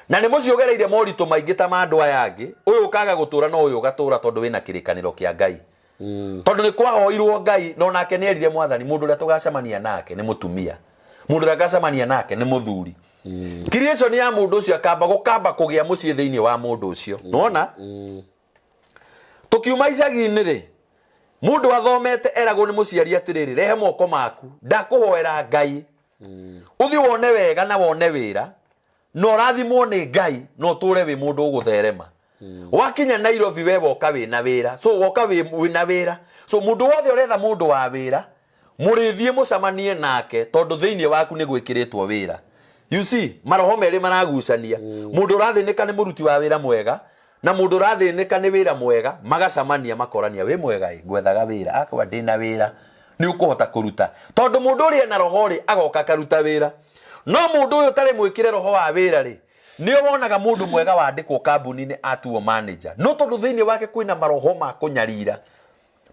Na nĩ mũciĩ ũgereire moritũ maingĩ ta ma andũ aya angĩ, ũyũ ũkaga gũtũra no ũyũ ũgatũra tondũ wĩna kĩrĩkanĩro kĩa Ngai. Tondũ nĩ kwahoirwo Ngai, no nake nĩ erire Mwathani, mũndũ ũrĩa tũgacemania nake nĩ mũtumia, mũndũ ũrĩa ngacemania nake nĩ mũthuri. Creation ya mũndũ ũcio akamba gũkamba kũgĩa mũciĩ thĩinĩ wa mũndũ ũcio. Nĩwona? Tũkiuma icagi-inĩ rĩ, mũndũ athomete eragwo nĩ mũciari atĩrĩrĩ, rehe moko maku, ndakũhoera Ngai. Ũthiĩ wone wega na wone wĩra, na ũrathimwo nĩ Ngai, na ũtũre wĩ mũndũ ũgũtherema. Wakinya Nairobi we woka wĩna wĩra. So woka wĩna wĩra. So mũndũ wothe ũretha mũndũ wa wĩra, mũrĩthiĩ mũcemanie nake tondũ thĩinĩ waku nĩ gwĩkĩrĩtwo wĩra. You see, maroho merĩ maragucania. Mũndũ ũrathĩnĩka nĩ mũruti wa wĩra mwega, Na mũndũ ũrathĩnĩka nĩ wĩra mwega magacamania makorania wĩ mwega ĩ ngwethaga wĩra akwa ndĩna wĩra nĩ ũkũhota kũruta tondũ mũndũ ũrĩa ena roho rĩ agoka akaruta wĩra no mũndũ ũyũ ũtarĩ mwĩkĩre roho wa wĩra rĩ nĩ wonaga mũndũ mwega wandĩkwo kambuni-inĩ atuo manager no tondũ thĩinĩ wake kwĩna maroho ma kũnyarira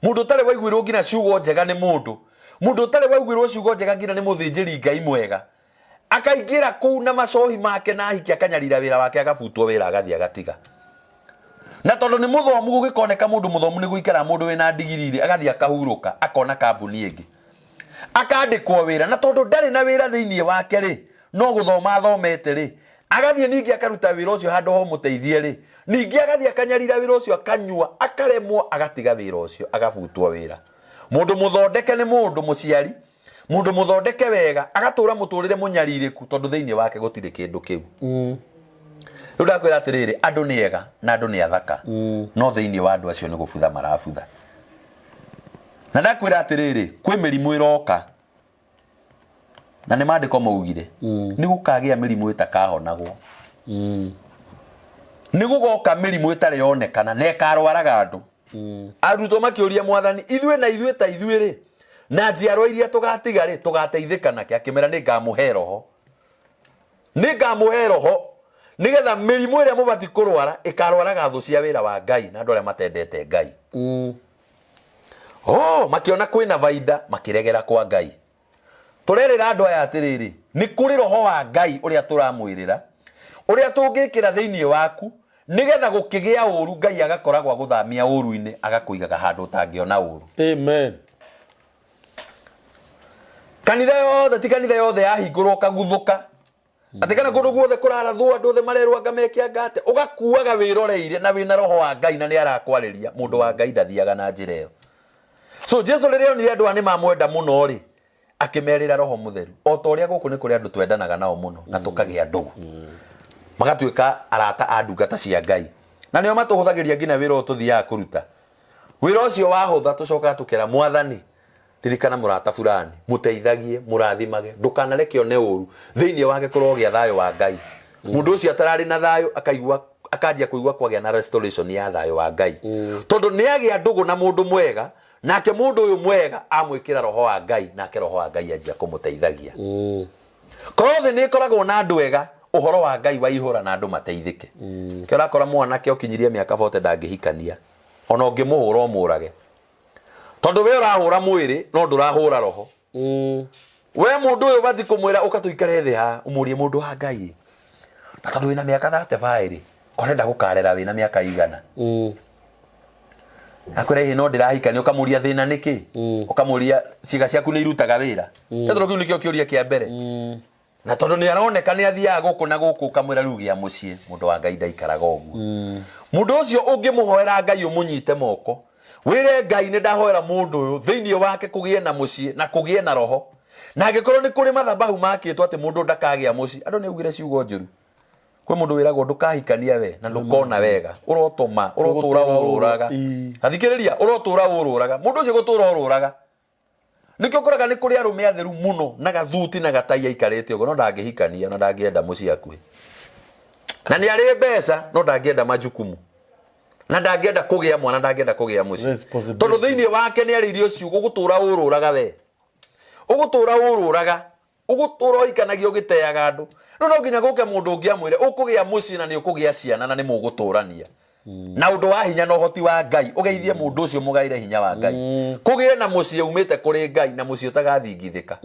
mũndũ ũtarĩ waiguĩrwo nginya ciugo njega nĩ mũndũ mũndũ ũtarĩ waiguĩrwo ciugo njega nginya nĩ mũthĩnjĩri ngai mwega akaingĩra kũu na macohi make na ahiki akanyarira wĩra wake agabutwo wĩra agathiĩ agatiga na tondũ nĩ mũthomu gũgĩkoneka mũndũ mũthomu nĩ gũikara mũndũ wĩna ndigiri-rĩ agathiĩ akahurũka akona kambuni ĩngĩ akandĩkwo wĩra na tondũ ndarĩ na wĩra thĩinĩ wake rĩ no gũthoma athomete rĩ agathiĩ ningĩ akaruta wĩra ũcio handũ ho mũteithie rĩ ningĩ agathiĩ akanyarira wĩra ũcio akanyua akaremwo agatiga wĩra ũcio agabutwo wĩra mũndũ mũthondeke nĩ mũndũ mũciari Mũndũ mũthondeke wega agatũra mũtũrĩre mũnyarirĩku tondũ thĩinĩ wake gũtirĩ kĩndũ kĩu. Rĩu ndakwĩra atĩrĩrĩ, andũ nĩ ega na andũ nĩ athaka no thĩinĩ wa andũ acio nĩ gũbutha marabutha. Na ndakwĩra atĩrĩrĩ, kwĩ mĩrimũ ĩroka na nĩ maandĩko maugire nĩ gũkagĩa mĩrimũ ĩtakahonagwo. Nĩ gũgoka mĩrimũ ĩtarĩ yonekana na ĩkarwaraga andũ. Arutwo makĩũria Mwathani, ithuĩ na ithuĩ ta ithuĩ rĩ, na njiarwa iria tũgatiga rĩ, tũgateithĩka nakĩ? Akĩmera, nĩ ngamũhe roho, nĩ ngamũhe roho nĩgetha mĩrimũ ĩrĩa mũbati kũrwara ĩkarwaraga thũ cia wĩra wa Ngai na andũ arĩa matendete Ngai. Oh, makĩona kwĩna baida makĩregera kwa Ngai. Tũrerĩra andũ aya atĩrĩrĩ, nĩ kũrĩ roho wa Ngai ũrĩa tũramwĩrĩra, ũrĩa tũngĩkĩra thĩinĩ waku, nĩgetha gũkĩgĩa ũru Ngai agakoragwo agũthamia ũru-inĩ agakũigaga handũ ũtangĩona ũru. Amen. Kanitha yothe ti kanitha yothe yahingũrwo ũkaguthũka atĩ kana kũndũ guothe kũrarathwo andũ othe marerwo anga meke anga atĩa ũgakuaga wĩroreire na wĩna roho wa Ngai na nĩ arakwarĩria mũndũ wa Ngai ndathiaga na njĩra ĩyo. So Jesu rĩrĩa onire andũ aya nĩ mamwenda mũno rĩ akĩmerĩra roho mũtheru o ta ũrĩa gũkũ nĩ kũrĩ andũ twendanaga nao mũno na tũkagĩa ndũgũ magatuĩka arata a ndungata cia Ngai na nĩo matũhũthagĩria nginya wĩra ũyũ tũthiaga kũruta wĩra ũcio wahũtha tũcokaga tũkera mwathani Ririkana mũrata fulani, mũteithagie, mũrathimage, ndũkanareke one ũru. Thĩinĩ wake kũrogĩa thayũ wa Ngai. Mũndũ ũcio atararĩ na thayũ akaigua akanjia kũigua kwagĩa na restoration ya thayũ wa Ngai. Tondũ nĩ agĩa ndũgũ na mũndũ mwega, nake mũndũ ũyũ mwega amwĩkĩra roho wa Ngai, nake roho wa Ngai anjia kũmũteithagia. Korwo thĩ nĩ ĩkoragwo na andũ ega, ũhoro wa Ngai waihũra na andũ mateithĩke. Kĩo ũrakora mwanake ũkinyirie mĩaka 40 ndangĩhikania. Ona ũngĩmũhũra ũmũrage. Tondũ we ũrahũra mwĩrĩ no ndũrahũra roho. We mũndũ ũyũ ũbatiĩ kũmwĩra ũka tũikare thĩ haha ũmũrie mũndũ wa Ngai. Na tondũ wĩna mĩaka 35 rĩ, ũrenda gũkarera wĩna mĩaka igana. Akwĩra ĩhĩ no ndĩrahikania ũkamũria thĩna nĩkĩ? Ũkamũria ciĩga ciaku nĩ irutaga wĩra. Nĩ tondũ kĩu nĩkĩo kĩũria kĩa mbere. Na tondũ nĩ aroneka nĩ athiaga gũkũ na gũkũ ũkamwĩra rĩu gĩa mũciĩ mũndũ wa Ngai ndaikaraga ũguo. Mũndũ ũcio ũngĩmũhoera Ngai ũmũnyite moko wĩre Ngai nĩ ndahoera mũndũ ũyũ thĩinĩ wake kũgĩe na mũciĩ na kũgĩe na roho. Na angĩkorwo nĩ kũrĩ mathabahu makĩtwo atĩ mũndũ ndakagĩa mũciĩ, andũ nĩ augire ciugo njũru. Kwĩ mũndũ wĩragwo ndũkahikania we na ndũkona wega, ũrotũma ũrotũra ũrũraga. Athikĩrĩria, ũrotũra ũrũraga. Mũndũ ũcio gũtũra ũrũraga. Nĩkĩo ũkoraga nĩ kũrĩ arũme atheru mũno na gathuti na gatai aikarĩte ũguo no ndangĩhikania na ndangĩenda mũciĩ hakuhĩ. Na nĩ arĩ mbeca no ndangĩenda majukumu. Na ndangĩenda kũgĩa mwana ndangĩenda kũgĩa mũciĩ. Responsibility. Tondũ thĩinĩ wake nĩ arĩirio ciugo ũgũtũra ũrũraga we. Ũgũtũra ũrũraga. Ũgũtũra ũhikanagia ũgĩteaga andũ. Rĩu no nginya gũke mũndũ ũngĩ amwĩre ũkũgĩa mũciĩ na nĩ ũkũgĩa ciana na nĩ mũgũtũrania. Na ũndũ wa hinya na ũhoti wa Ngai ũgeithie mũndũ ũcio mũgaĩre hinya wa Ngai. Kũgĩe na mũciĩ umĩte kũrĩ Ngai na mũciĩ ũtagathingithĩka.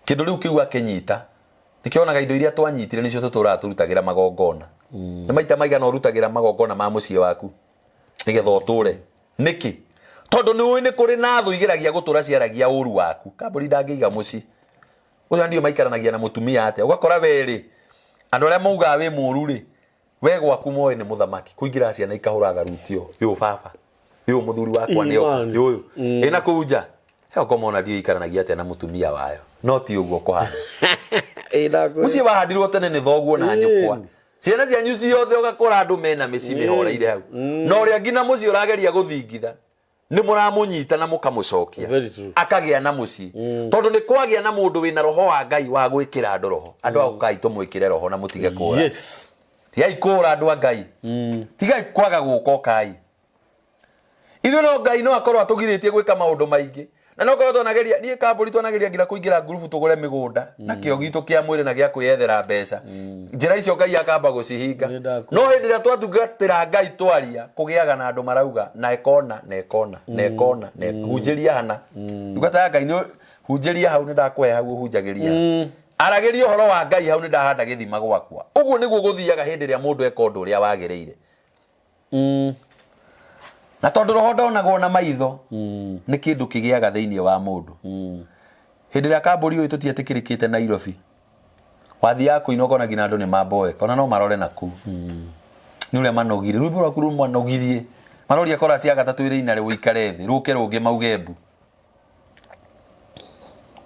Kĩndũ rĩu kĩu akĩnyita nĩkĩo onaga indo iria twanyitire nĩcio tũtũraga tũrutagĩra magongona. Nĩ maita maigana ũrutagĩra magongona ma mũciĩ waku nĩgetha ũtũre. Nĩkĩ? Tondũ nĩ ũĩ nĩ kũrĩ na thũ igeragia gũtũra ciaragia ũru waku. Kambũri ndangĩiga mũciĩ. Ũcio ndiũ maikaranagia na mũtumia atĩa. Ũgakora we rĩ, andũ arĩa maugaga wĩ mũru rĩ, we gwaku moĩ nĩ mũthamaki. Kũingĩra ciana ikahũra tharutio. Yũ baba. Yũ mũthuri wakwa nĩ oka. Imani. Yũ ũyũ. Ĩna kũu nja. He ũkoma ndiũ ikaranagia atĩa na mũtumia wayo. No ti ũguo kũhana. Mũciĩ wahandirwo tene nĩ thoguo na nyũkwa. Ciana cianyu ciothe ũgakora andũ mena mĩciĩ mĩhoreire hau. Na ũrĩa nginya mũciĩ ũrageria gũthingitha nĩ mũramũnyita na mũkamũcokia. Very true. Akagĩa na mũciĩ. Tondũ nĩ kwagĩa na mũndũ wĩna roho wa Ngai wa gwĩkĩra andũ roho. Andũ a ũkai tũmwĩkĩre roho na mũtige kũra. Yes. Tigai kũũra andũ a Ngai. Tigai kwaga gũka ũkai. Ithuĩ no Ngai no akorwo atũgirĩtie gwĩka maũndũ maingĩ. Na no korwo twanageria, niĩ kambũri twanageria nginya kũingĩra ngurubu tũgũre mĩgũnda na kĩo gitũ kĩa mwĩrĩ na gĩa kwĩyethera mbeca. Njĩra icio Ngai akamba gũcihinga. Nĩ ndakwĩra. No hĩndĩ ĩrĩa twatungatĩra Ngai twaria, kũgĩaga na andũ marauga na ĩkona na ĩkona na ĩkona na hunjĩria hana. Ndungata ya Ngai nĩ hunjĩria hau nĩ ndakũhe hau ũhunjagĩria. Aragĩria ũhoro wa Ngai hau nĩ ndahanda gĩthima gwakwa. Ũguo nĩguo gũthiaga hĩndĩ ĩrĩa mũndũ eka ũndũ ũrĩa wagĩrĩire. Na tondũ roho ndonagwo na maitho, nĩ kĩndũ kĩgĩaga thĩinĩ wa mũndũ. Hĩndĩ ĩrĩa kambũri ũyũ tũtietĩkĩrĩkĩte Nairobi, wathiaga kũina ũkona nginya andũ nĩ mamboeka, ona no marore na kũu. Nĩ ũrĩa manogire, rwĩmbo rwaku rũmanogirie. Maroria korasi ya gatatũ ĩrĩ ina rĩ ũikare thĩ, rũke rũngĩ mauge mbu.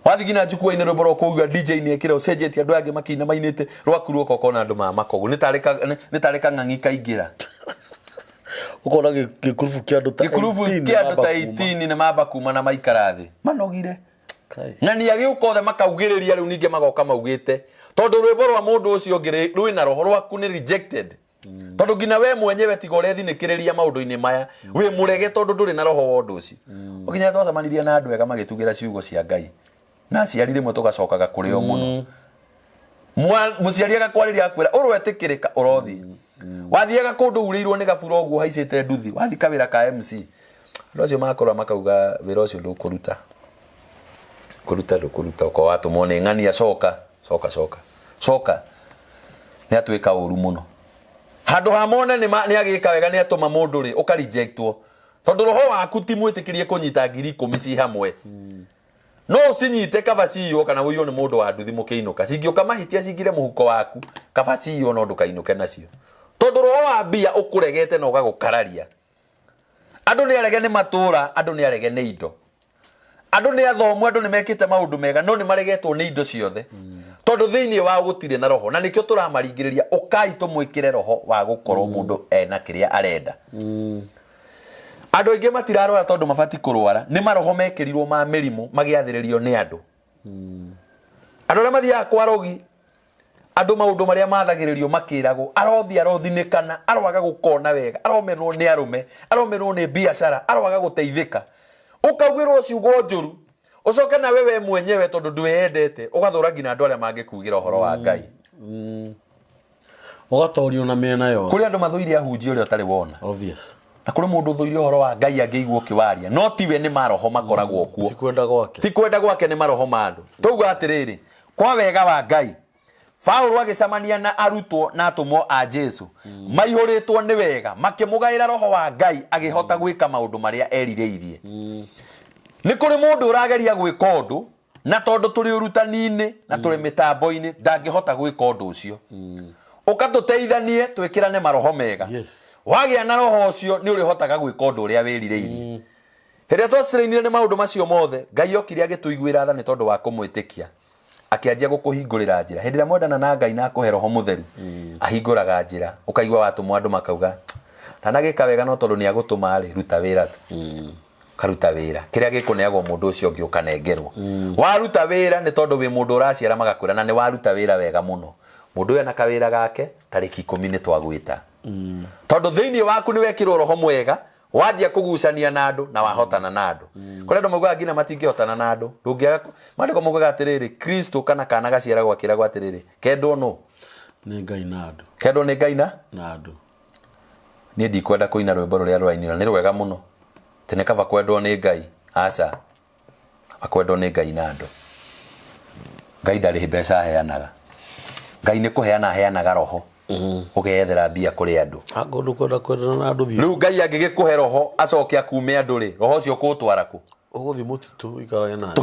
Wathiĩ nginya njukua-inĩ rwĩmbo rwa kũuga DJ nĩ ekĩra ũcenjetie andũ angĩ makĩina mainĩte rwaku ruoka ũkona andũ ma makogu nĩ tarĩ ka- nĩ- nĩ tarĩ kang'ang'i kaingĩra. Ũkona gĩkurubu kĩa andũ ta Gĩkurubu 18 kĩa andũ ta mamba kuma. 18 nĩ mamba kuma na maikara thĩ manogire. Kai. Na nĩ agĩũka othe makaugĩrĩria rĩu ningĩ magoka maugĩte tondũ rwĩmbo rwa mũndũ ũcio ũngĩ rwĩna roho rwaku nĩ rejected. Tondũ nginya we mwenyewe tiga ũrethinĩkĩrĩria maũndũ-inĩ maya wĩ mũrege tondũ ndũrĩ na roho wa ũndũ ũcio. Nginya twacemanirie na andũ ega magĩtugĩra ciugo cia Ngai na aciari rĩmwe tũgacokaga kũrĩ o mũno. Mũciari agakwarĩria akwĩra ũroetĩkĩrĩka ũrothiĩ. Wathiaga kũndũ urĩirwo nĩ gabura ũguo haicĩte nduthi wathi kawĩra ka MC andũ acio makũra makauga wĩra ũcio ndũkũruta kũruta ndũkũruta ũkorwo watũmwo nĩ ng'ania coka coka coka coka nĩ atwĩka ũru mũno handũ ha mone nĩ ma- nĩ agĩka wega nĩ atũma mũndũ rĩ ũka rejectwo tondũ roho waku ti mwĩtĩkĩrie kũnyita 10,000 ci hamwe no ũcinyite kaba ciywo kana ũiywo nĩ mũndũ wa nduthi mũkĩinũka cingĩũka mahĩtia cingire mũhuko waku kaba ciywo no ndũkainũke nacio tondũ roho wa mbia ũkũregete na ũgagũkararia andũ nĩ arege nĩ matũra andũ nĩ arege nĩ indo andũ nĩ athomu andũ nĩ mekĩte maũndũ mega no nĩ maregetwo nĩ indo ciothe tondũ thĩinĩ wao gũtirĩ na roho na nĩkĩo tũramaringĩrĩria ũkai tũmwĩkĩre roho wa gũkorwo mũndũ ena kĩrĩa arenda andũ aingĩ matirarwara tondũ mabati kũrwara nĩ maroho mekĩrirwo ma mĩrimũ magĩathĩrĩrio nĩ andũ andũ arĩa mathiaga kwa rogi andũ maũndũ marĩa mathagĩrĩrio makĩragwo arothi arothinĩkana aroaga gũkona wega aromenwo nĩ arũme aromenwo nĩ biacara aroaga gũteithĩka ũkaugĩrwo ciugo njũru ũcoke nawe we mwenyewe tondũ ndwĩyendete ũgathũra nginya andũ arĩa mangĩkugĩra ũhoro wa Ngai Ũgatorio na mĩena yothe. Kũrĩ andũ mathũire ahunjia ũrĩa ũtarĩ wona. Obvious. Na kũrĩ mũndũ ũthũire ũhoro wa Ngai angĩigua ũkĩwaria no tiwe nĩ maroho makoragwo kuo. Ti kwenda gwake. Ti kwenda gwake nĩ maroho ma andũ. Twauga atĩrĩrĩ, kwa wega wa Ngai Paulo agĩcemania na arutwo na atũmwo a Jesu maihũrĩtwo nĩ wega makĩmũgaĩra roho wa Ngai agĩhota gwĩka maũndũ marĩa erirĩirie. Nĩ kũrĩ mũndũ ũrageria gwĩka ũndũ na tondũ tũrĩ ũrutani-inĩ na tũrĩ mĩtambo-inĩ ndangĩhota gwĩka ũndũ ũcio. Ũka tũteithanie twĩkĩrane maroho mega. Wagĩa na roho ũcio nĩ ũrĩhotaga gwĩka ũndũ ũrĩa wĩrirĩirie. Hĩndĩ ĩrĩa twacirainire nĩ maũndũ macio mothe, Ngai okire agĩtũiguĩra tha nĩ tondũ wa kũmwĩtĩkia. Akĩanjia gũkũhingũrĩra njĩra. Hĩndĩ ĩrĩa mwendana na Ngai na akũhe roho mũtheru, ahingũraga njĩra. Ũkaigua watũmwo andũ makauga, ndanagĩka wega no tondũ nĩ agũtũma rĩ, ruta wĩra tu. Ũkaruta wĩra. Kĩrĩa gĩkũneagwo mũndũ ũcio ũngĩ ũkanengerwo. Waruta wĩra nĩ tondũ wĩ mũndũ ũraciara magakwĩra na nĩ waruta wĩra wega mũno. Mũndũ ũyũ ena kawĩra gake, tarĩki 10 nĩ twagwĩta. Tondũ thĩinĩ waku nĩ wekĩrwo roho mwega, wanjia kũgucania na andũ na wahotana na andũ. Kũrĩ andũ maugaga nginya matingĩhotana na andũ. Ndũngĩaga maandĩko maugaga atĩrĩrĩ, Kristo kana kana gaciaragwo akĩragwo atĩrĩrĩ, kendwo nũ? Nĩ Ngai na andũ. Kendwo nĩ Ngai na? Na andũ. Niĩ ndikwenda kũina rwĩmbo rũrĩa rũrainirwo, nĩ rwega mũno. Atĩ nĩ kaba kwendwo nĩ Ngai. Aca. Kaba kwendwo nĩ Ngai na andũ. Ngai ndarĩ mbeca aheanaga. Ngai nĩ kũheana aheanaga roho. Ũgeyethera mbia kũrĩ andũ. Angorwo ndũkwenda kwendana na andũ thiĩ. Rĩu Ngai angĩgĩkũhe roho acoke akume andũ rĩ, roho ũcio ũkũũtwara kũ? Ũgũthiĩ mũtitũ ũikarage na andũ.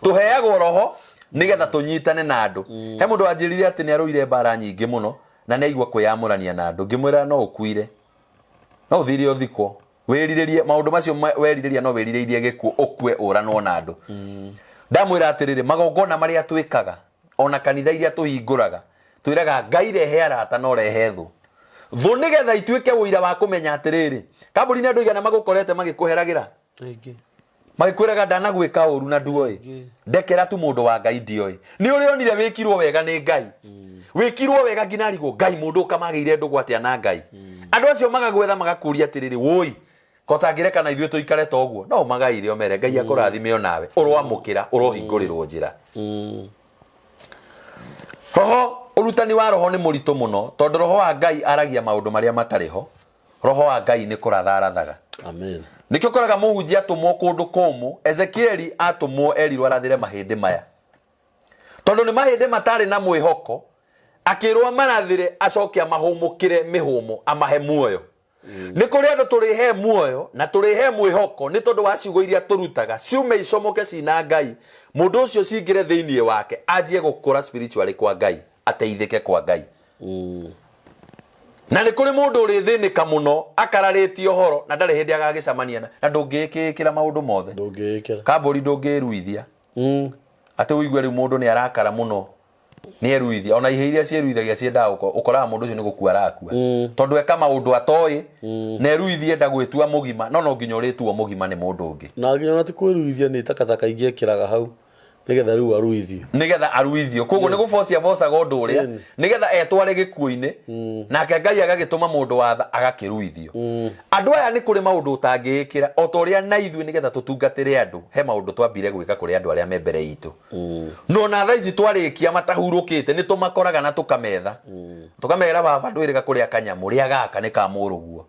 Tũheagwo roho nĩgetha tũnyitane na andũ. He mũndũ wanjĩrire atĩ nĩ arũire mbara nyingĩ mũno na nĩ aigua kwĩyamũrania na andũ. Ngĩmwĩra no ũkuire. No ũthire ũthikwo. Wĩrirĩrie maũndũ macio werirĩria no wĩrirĩirie gĩkuũ ũkue ũranwo na andũ. Ndamwĩra atĩrĩrĩ, magongona marĩa twĩkaga ona kanitha iria tũhingũraga twĩraga Ngai rehe arata no rehe thũ. Thũ nĩgetha ituĩke ũira wa kũmenya atĩrĩrĩ, kambuni-inĩ andũ aigana magũkorete magĩkũheragĩra? Aingĩ. Magĩkwĩraga ndanagwĩka ũru na nduoĩ, ndekera tu mũndũ wa Ngai ndioĩ. Nĩ ũrĩ onire wĩkirwo wega nĩ Ngai, wĩkirwo wega nginya arigwo Ngai mũndũ ũkamagĩire ndũgũ atĩa na Ngai. Andũ acio magagwetha magakũria atĩrĩrĩ, wũi ko tangĩreka na ithuĩ tũikare ta ũguo. No ũmagaire ũmere Ngai akũrathime onawe, ũroamũkĩra, ũrohingũrĩrwo njĩra. Roho, ũrutani wa roho nĩ mũritũ mũno, tondũ roho wa Ngai aragia maũndũ marĩa matarĩ ho. Roho wa Ngai nĩ kũratha arathaga. Amen. Nĩkĩo ũkoraga mũhunjia atũmwo kũndũ kũmũ. Ezekieli atũmwo erirwo arathĩre mahĩndĩ maya, tondũ nĩ mahĩndĩ matarĩ na mwĩhoko. Akĩrwo amarathĩre acoke amahũmũkĩre mĩhũmũ amahe muoyo. Nĩ kũrĩ andũ tũrĩhe muoyo na tũrĩhe mwĩhoko nĩ tondũ wa ciugo iria tũrutaga, ciume icomoke cina Ngai, mũndũ ũcio cingĩre thĩinĩ wake, anjie gũkũra spiritually kwa Ngai, ateithĩke kwa Ngai. Na nĩ kũrĩ mũndũ ũrĩthĩnĩka mũno akararĩtie ũhoro na ndarĩ hĩndĩ agagĩcemania na ndũngĩĩkĩĩkĩra maũndũ mothe. Ndũngĩĩkĩra. Kambũri ndũngĩĩruithia. Atĩ ũigue rĩu mũndũ nĩ arakara mũno nĩ eruithia, ona ihe iria ciĩruithagia ciendaga ũkoraga mũndũ ũcio nĩ gũkua arakua, tondũ eka maũndũ atoĩ na eruithie enda gwĩtua mũgima, no no nginya ũrĩtuo mũgima nĩ mũndũ ũngĩ. Na nginya ona ti kwĩruithia, nĩ takataka ingĩ ekĩraga hau nĩgetha rĩu aruithio. Nĩgetha aruithio. Koguo nĩ gũbocia bocaga ũndũ ũrĩa nĩgetha etware gĩkuũ-inĩ, nake Ngai agagĩtũma mũndũ wa tha agakĩruithio. Andũ aya nĩ kũrĩ maũndũ ũtangĩĩkĩra, o ta ũrĩa na ithuĩ nĩgetha tũtungatĩre andũ he maũndũ twambire gwĩka kũrĩ andũ arĩa me mbere itũ. No na thaa ici twarĩkia matahurũkĩte nĩ tũmakoraga na tũkametha, tũkamera baba ndwĩrĩga kũrĩa kanyamũ rĩa gaka nĩ ka mũrũguo,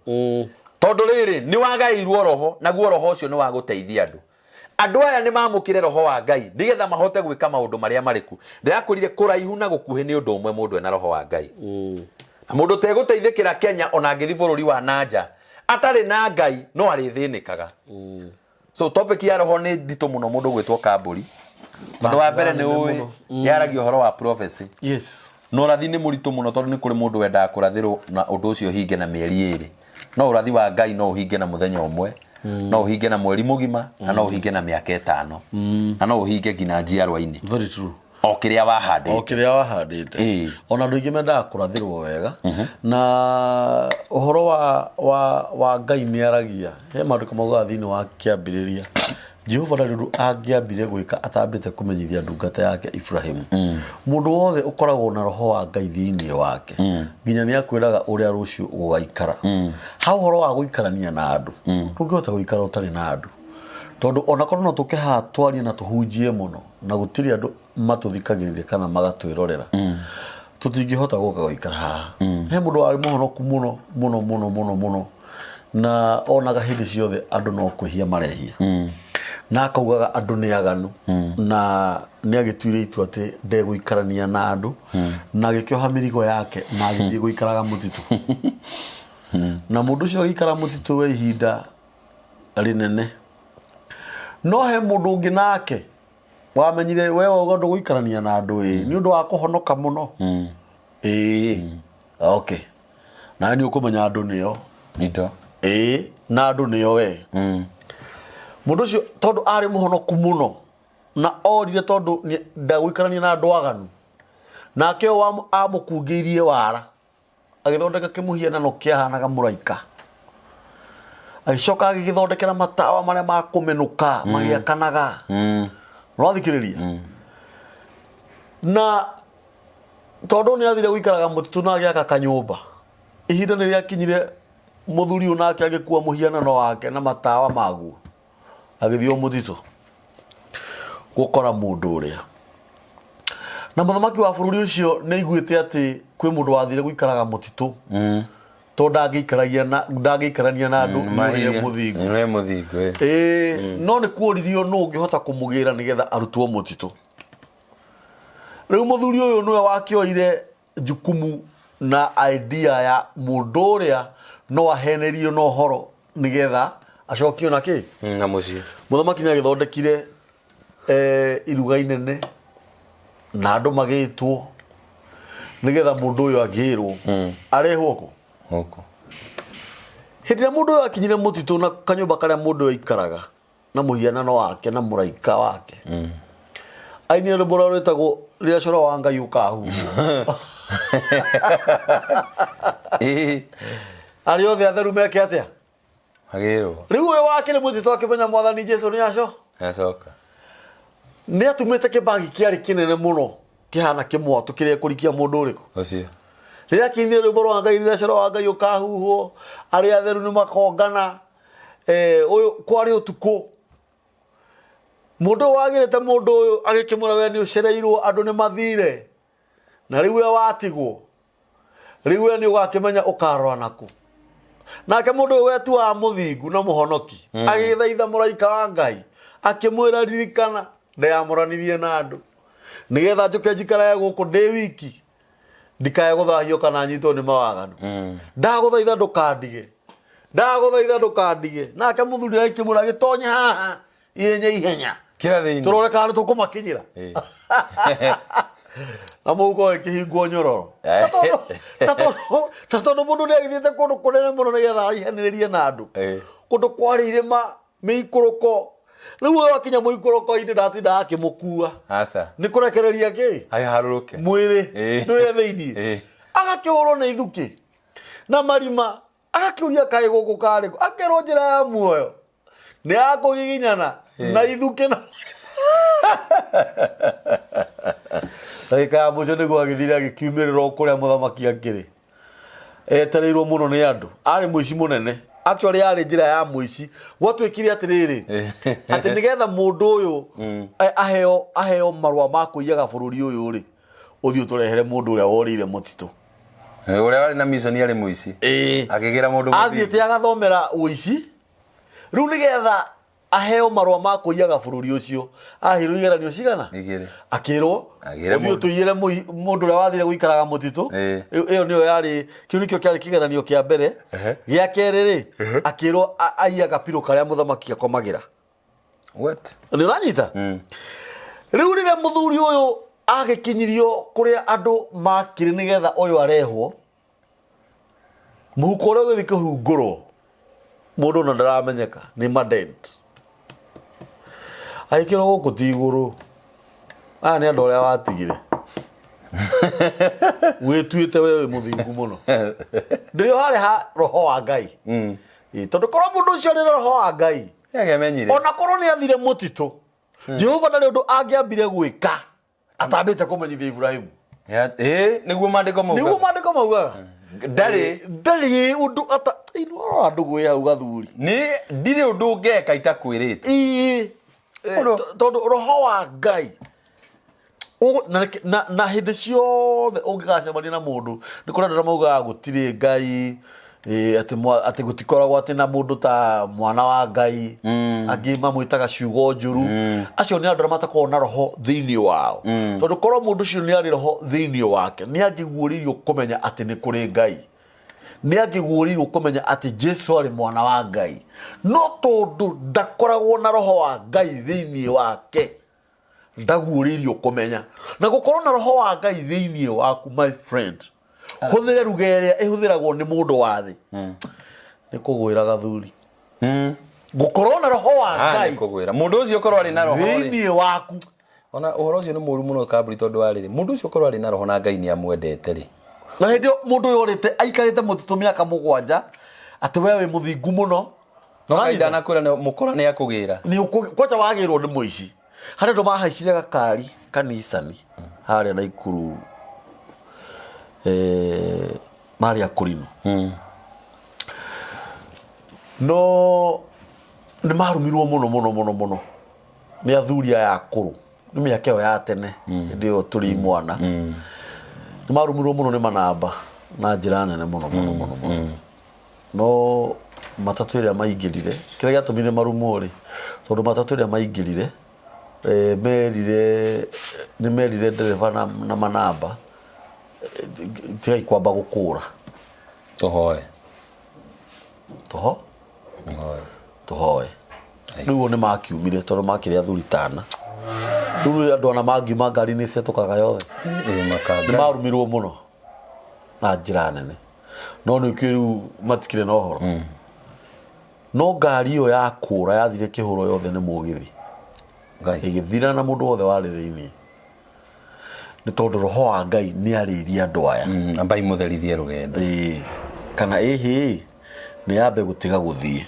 tondũ rĩrĩ nĩ wagaĩirwo roho, naguo roho ũcio nĩ wa gũteithia andũ. Andũ aya nĩ mamũkĩre roho wa Ngai nĩgetha mahote gwĩka maũndũ marĩa marĩku. Ndĩrakwĩrire kũraihu na gũkuhĩ nĩ ũndũ ũmwe mũndũ ena roho wa Ngai. Na mũndũ ũtegũteithĩkĩra Kenya ona angĩthiĩ bũrũri wa nanja atarĩ na Ngai no arĩthĩnĩkaga. So topic ya roho nĩ nditũ mũno mũndũ gwĩtwo kambũri, tondũ wa mbere nĩ ũĩ yaragia ũhoro wa prophecy. Na ũrathi nĩ mũritũ mũno, tondũ nĩ kũrĩ mũndũ wendaga kũrathĩrwo na ũndũ ũcio ũhinge na mĩeri 2, no ũrathi wa Ngai no ũhinge na mũthenya ũmwe, no ũhinge na mweri mũgima, na no ũhinge na mĩaka 5, na no ũhinge nginya njiarwa-inĩ. Very true. O kĩrĩa wahandĩte. O kĩrĩa wahandĩte. Ona andũ aingĩ mendaga kũrathĩrwo wega, na ũhoro wa Ngai nĩ aragia. He maandĩko maugaga thĩinĩ wa kĩambĩrĩria, Jehova ndarĩ ũndũ angĩambire gwĩka atambĩte kũmenyithia ndungata yake Iburahĩmu. Mũndũ wothe ũkoragwo na roho wa Ngai thĩinĩ wake, nginya nĩ akwĩraga ũrĩa rũciũ gũgaikara. Ha ũhoro wa gũikarania na andũ, ndũngĩhota gũikara ũtarĩ na andũ, tondũ onakorwo no tũke haha twarie na tũhunjie mũno na gũtirĩ andũ matũthikagĩrĩria kana magatwĩrorera, tũtingĩhota gũka gũikara haha. He mũndũ warĩ mũhonoku mũno mũno mũno mũno mũno, na onaga hĩndĩ ciothe andũ no kwĩhia marehia, na akaugaga andũ nĩ aganu, na nĩ agĩtuire itua atĩ ndegũikarania na andũ, na agĩkĩoha mĩrigo yake na agĩthiĩ gũikaraga mũtitũ. Na mũndũ ũcio agĩikara mũtitũ we ihinda rĩnene. No he mũndũ ũngĩ nake wamenyire we wauga ndũgũikarania na andũ ĩ nĩ ũndũ wa kũhonoka mũno ĩĩ, okay, nawe nĩ ũkũmenya andũ nĩo indo ĩĩ, na andũ nĩo we. Mũndũ ũcio tondũ arĩ mũhonoku mũno na orire tondũ ndagũikarania na andũ aganu, nake ũyũ amũkungĩirie wara agĩthondeka kĩmũhianano kĩahanaga mũraika, agĩcoka agĩgĩthondekera matawa marĩa ma kũmenũka magĩakanaga. Ũrathikĩrĩria? Na tondũ nĩ athire gũikaraga mũtitũ na agĩaka kanyũmba, ihinda nĩ rĩakinyire mũthuri ũyũ nake agĩkua mũhianano wake na matawa maguo, agĩthiĩ o mũtitũ gũkora mũndũ ũrĩa. Na mũthamaki wa bũrũri ũcio nĩ aiguĩte atĩ kwĩ mũndũ wathire gũikaraga mũtitũ, tondũ ndangĩikarania na andũ nĩ ũrĩa mũthingu. Nĩ ũrĩa mũthingu, ĩ. Ĩĩ, no nĩ kuoririo nũ ũngĩhota kũmũgĩra nĩgetha arutwo mũtitũ. Rĩu mũthuri ũyũ nĩwe wakĩoire jukumu na idea ya mũndũ ũrĩa no ahenerio na ũhoro nĩgetha acokio na kĩ Na mũciĩ. Mũthamaki nĩ agĩthondekire iruga inene na andũ magĩtwo nĩgetha mũndũ ũyũ agĩrwo arehwo kũ Gũkũ. Hĩndĩ ĩrĩa mũndũ ũyũ akinyire mũtitũ na kanyũmba karĩa mũndũ ũyũ aikaraga na mũhianano wake na mũraika wake, ainire rwĩmbo rũrĩa rwĩtagwo "Rĩrĩa Coro wa Ngai Ũkahuhwo". Arĩa othe atheru meke atĩa? Agĩrwo. Rĩu ũyũ wakĩrĩ mũtitũ akĩmenya mwathani Jesu nĩ aco. Acoka. Nĩ atumĩte kĩbagi kĩarĩ kĩnene mũno kĩhana kĩmwatũ kĩrĩa kũrikia mũndũ ũrĩkũ. Ũcio. Rĩrĩa akĩinire rwĩmbo rwa Ngai rĩrĩa coro wa Ngai ũkahuhwo arĩa atheru nĩ makongana ũyũ kwarĩ ũtukũ. Mũndũ ũyũ wagĩrĩte mũndũ ũyũ agĩkĩmwĩra we nĩ ũcereirwo andũ nĩ mathire na rĩu we watigwo rĩu we nĩ ũgakĩmenya ũkarora nakũ. Nake mũndũ ũyũ wetuaga mũthingu na mũhonoki agĩthaitha mũraika wa Ngai akĩmwĩra ririkana ndeyamũranirie na andũ nĩgetha njũke njikarage gũkũ ndĩ wiki ndikae gũthahio kana nyitwo nĩ mawaganu. Ndagũthaitha ndũkandige, ndagũthaitha ndũkandige. Nake mũthuri agĩkĩmwĩra gĩtonye haha ihenya ihenya Kĩra thĩinĩ. Tũrore kana nĩtũkũmakinyĩra. Na mũhuko ũgĩkĩhingwo nyororo. Na tondũ mũndũ nĩ agĩthiĩte kũndũ kũnene mũno nĩgetha araihanĩrĩrie na andũ. Kũndũ kwarĩ irĩma mĩikũrũko. Rĩu ũyũ akinya mũikũrũko-inĩ ndatinda akĩmũkua. Aca. Nĩ kũrekereria kĩ? Aharũrũke. Mwĩrĩ. Nĩwe thĩinĩ. Agakĩhũrwo nĩ ithukĩ na marima. Agakĩũria kaĩ gũkũ karĩ kũ? Akerwo njĩra ya muoyo nĩ ya kũgiginyana na ithukĩ na ndagĩka ya mũico nĩguo agĩthire agĩkiumĩrĩra o kũrĩa mũthamaki akĩrĩ. Etereirwo mũno nĩ andũ. Arĩ mũici mũnene. Actually yarĩ njĩra ya mũici. Gwatuĩkire atĩrĩrĩ, atĩ nĩgetha mũndũ ũyũ aheo marũa ma kũiyaga bũrũri ũyũ rĩ, ũthiĩ ũtũrehere mũndũ ũrĩa worĩire mũtitũ. Ũrĩa warĩ na mission arĩ mũici. Akĩgĩra mũndũ mũthingu. Athiĩte agathomera ũici. Rĩu nĩgetha aheo marũa ma kũiyaga bũrũri ũcio, aheirwo igeranio cigana? Igĩrĩ. Akĩrwo, Agĩre ũthiĩ mũndũ. ũtũiyĩre mũndũ ũrĩa wathire gũikaraga mũtitũ. Ĩyo nĩyo yarĩ, kĩu nĩkĩo kĩarĩ kĩgeranio kĩa mbere. Gĩa kerĩ rĩ, akĩrwo aiye gapirũ karĩa mũthamaki akomagĩra. What? Nĩ ũranyita? Rĩu rĩrĩa mũthuri ũyũ agĩkinyirio kũrĩa andũ makĩrĩ nĩgetha ũyũ arehwo, mũhuko ũrĩa ũgĩthiĩ kũhungũrwo, mũndũ ona ndaramenyeka, nĩ madent. Agĩkĩrwo gũkũ ti igũrũ. Aya nĩ andũ arĩa watigire. Wĩtuĩte we wĩ mũthingu mũno. Ndĩrĩ harĩ ha roho wa Ngai. Tondũ korwo mũndũ ũcio arĩ na roho wa Ngai, Nĩangĩamenyire. ona korwo nĩ athire mũtitũ, Jehova ndarĩ ũndũ angĩambire gwĩka atambĩte kũmenyithia Ibrahimu. Nĩguo maandĩko maugaga. Nĩguo maandĩko maugaga. Ndarĩ. Ndarĩ ũndũ ata, ĩno ndũgũ ĩ hau gathuri. Nĩ ndirĩ ũndũ ngeka itakwĩrĩte. Tondũ roho wa Ngai na hĩndĩ ciothe ũngĩgacemania na mũndũ, nĩ kũrĩ andũ arĩa maugaga gũtirĩ Ngai, atĩ gũtikoragwo atĩ na mũndũ ta mwana wa Ngai, angĩ mamwĩtaga ciugo njũru. Acio nĩ andũ arĩa matakoragwo na roho thĩinĩ wao. Tondũ korwo mũndũ ũcio nĩ arĩ roho thĩinĩ wake, nĩ angĩguũrĩirio kũmenya atĩ nĩ kũrĩ Ngai. Nĩ angĩguũrĩirwo kũmenya atĩ Jesu arĩ mwana wa Ngai. No tondũ ndakoragwo na roho wa Ngai thĩinĩ wake, ndaguũrĩirio kũmenya. Na gũkorwo na roho wa Ngai thĩinĩ waku, my friend, hũthĩre ruga ĩrĩa ĩhũthĩragwo nĩ mũndũ wa thĩ. Nĩ kũgwĩra gathuri. Gũkorwo na roho wa Ngai Nĩ kũgwĩra. Mũndũ ũcio ũkorwo arĩ na roho rĩ. thĩinĩ waku. Ona ũhoro ũcio nĩ mũũru mũno Kamburi, tondũ wa rĩrĩ, mũndũ ũcio ũkorwo arĩ na roho na Ngai nĩ amwendete rĩ. Na hĩndĩ ĩyo mũndũ ũyũ orĩte aikarĩte mũtitũ mĩaka mũgwanja, atĩ we wĩ mũthingu mũno. No Ngai ndanakwĩra nĩ mũkora nĩ akũgĩra. Nĩ kwanja wagĩrwo nĩ mũici. Harĩ andũ mahaicire gakari kanicani harĩa Naikuru, marĩ akũrinũ. No nĩ marumirwo mũno mũno mũno mũno nĩ athuri aya akũrũ, nĩ mĩaka ĩyo ya tene, hĩndĩ ĩyo tũrĩ imwana. Nĩ marumirwo mũno nĩ manamba na njĩra nene mũno mũno mũno mũno. No matatũ ĩrĩa maingĩrire, kĩrĩa gĩatũmire marumwo rĩ, tondũ matatũ ĩrĩa maingĩrire, merire, nĩ merire ndereba na manamba, tigai kwamba gũkũra. Tũhoe. Tũho? Tũhoe. Tũhoe. Rĩu o nĩ makiumire tondũ makĩrĩ athuri tana. Rĩu andũ ana mangiuma ngari nĩ cetũkaga yothe. Makanga. Nĩ marumirwo mũno na njĩra nene. No nĩ ũkĩũĩ rĩu matikĩrĩ na ũhoro. No ngari ĩyo ya kũra yathire kĩhũro yothe nĩ mũgithi. Ngai. Ĩgĩthira na mũndũ wothe warĩ thĩinĩ. Nĩ tondũ roho wa Ngai nĩ arĩirie andũ aya. Ambai mũtherithie rũgendo. Kana ĩhĩ Nĩ yambe gũtiga gũthiĩ.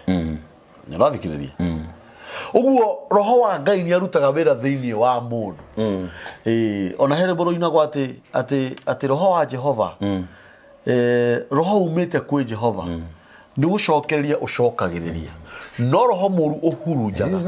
Nĩ ũrathikĩrĩria? Ũguo roho wa Ngai nĩ arutaga wĩra thĩinĩ wa mũndũ. Ĩĩ, ona he rwĩmbo rũinagwo atĩ atĩ atĩ roho wa Jehova, roho umĩte kwĩ Jehova nĩ gũcokereria ũcokagĩrĩria, no roho mũru ũhurunjaga.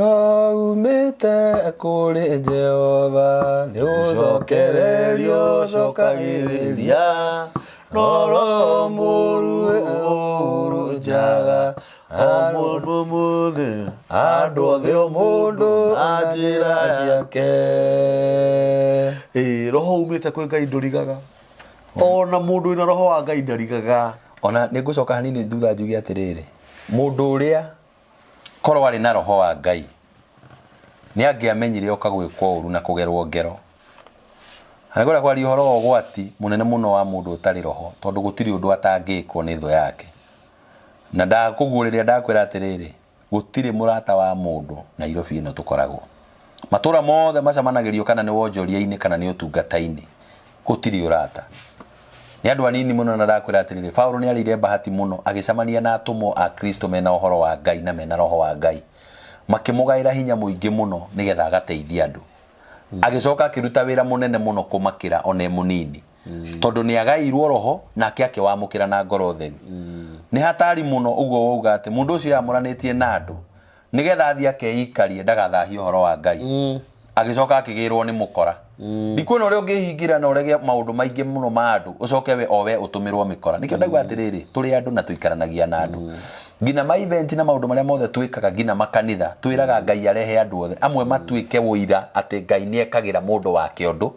Umĩte kũrĩ Jehova nĩ ũcokererio ũcokagĩrĩria, no roho mũru ũhurunjaga. O mũndũ mũthĩ andũ othe o mũndũ na njĩra ciake. Ĩĩ, roho umĩte kwĩ Ngai ndũrigaga, ona mũndũ wĩna roho wa Ngai ndarigaga. Ona nĩ ngũcoka hanini thutha njuge atĩrĩrĩ, mũndũ ũrĩa korwo arĩ na roho wa Ngai nĩ angĩamenyire oka gwĩkwo ũru na kũgerwo ngero. Na nĩngwenda kwaria ũhoro wa ũgwati mũnene mũno wa mũndũ ũtarĩ roho, tondũ gũtirĩ ũndũ atangĩkwo nĩ thũ yake. Na ndakũguũrĩria ndakwĩra atĩrĩrĩ, gũtirĩ mũrata wa mũndũ Nairobi ĩno tũkoragwo. Matũra mothe macemanagĩrio kana nĩ wonjoria-inĩ kana nĩ ũtungata-inĩ, gũtirĩ ũrata. Nĩ andũ anini mũno, na ndakwĩra atĩrĩrĩ, Paulo nĩ arĩire bahati mũno agĩcemania na atũmwo a Kristo mena ũhoro wa Ngai na mena roho wa Ngai, makĩmũgaĩra hinya mũingĩ mũno nĩgetha agateithie andũ. Agĩcoka akĩruta wĩra mũnene mũno kũmakĩra ona e mũnini, tondũ nĩ agaĩirwo roho nake akĩwamũkĩra na ngoro theru. Nĩ hatari mũno ũguo wauga atĩ mũndũ ũcio yamũranĩtie na andũ nĩgetha athiĩ akeikarie ndagathahie ũhoro wa Ngai. Agĩcoka akĩgĩrwo nĩ mũkora. Ndikuona ũrĩa ũngĩhingĩra na ũrege maũndũ maingĩ mũno ma andũ, ũcoke we o we ũtũmĩrwo mĩkora. Nĩkĩo ndauga atĩrĩrĩ, tũrĩ andũ na tũikaranagia na andũ. Nginya ma event na maũndũ marĩa mothe twĩkaga, nginya makanitha, twĩraga Ngai arehe andũ othe. Amwe matuĩke ũira atĩ Ngai nĩ ekagĩra mũndũ wake ũndũ,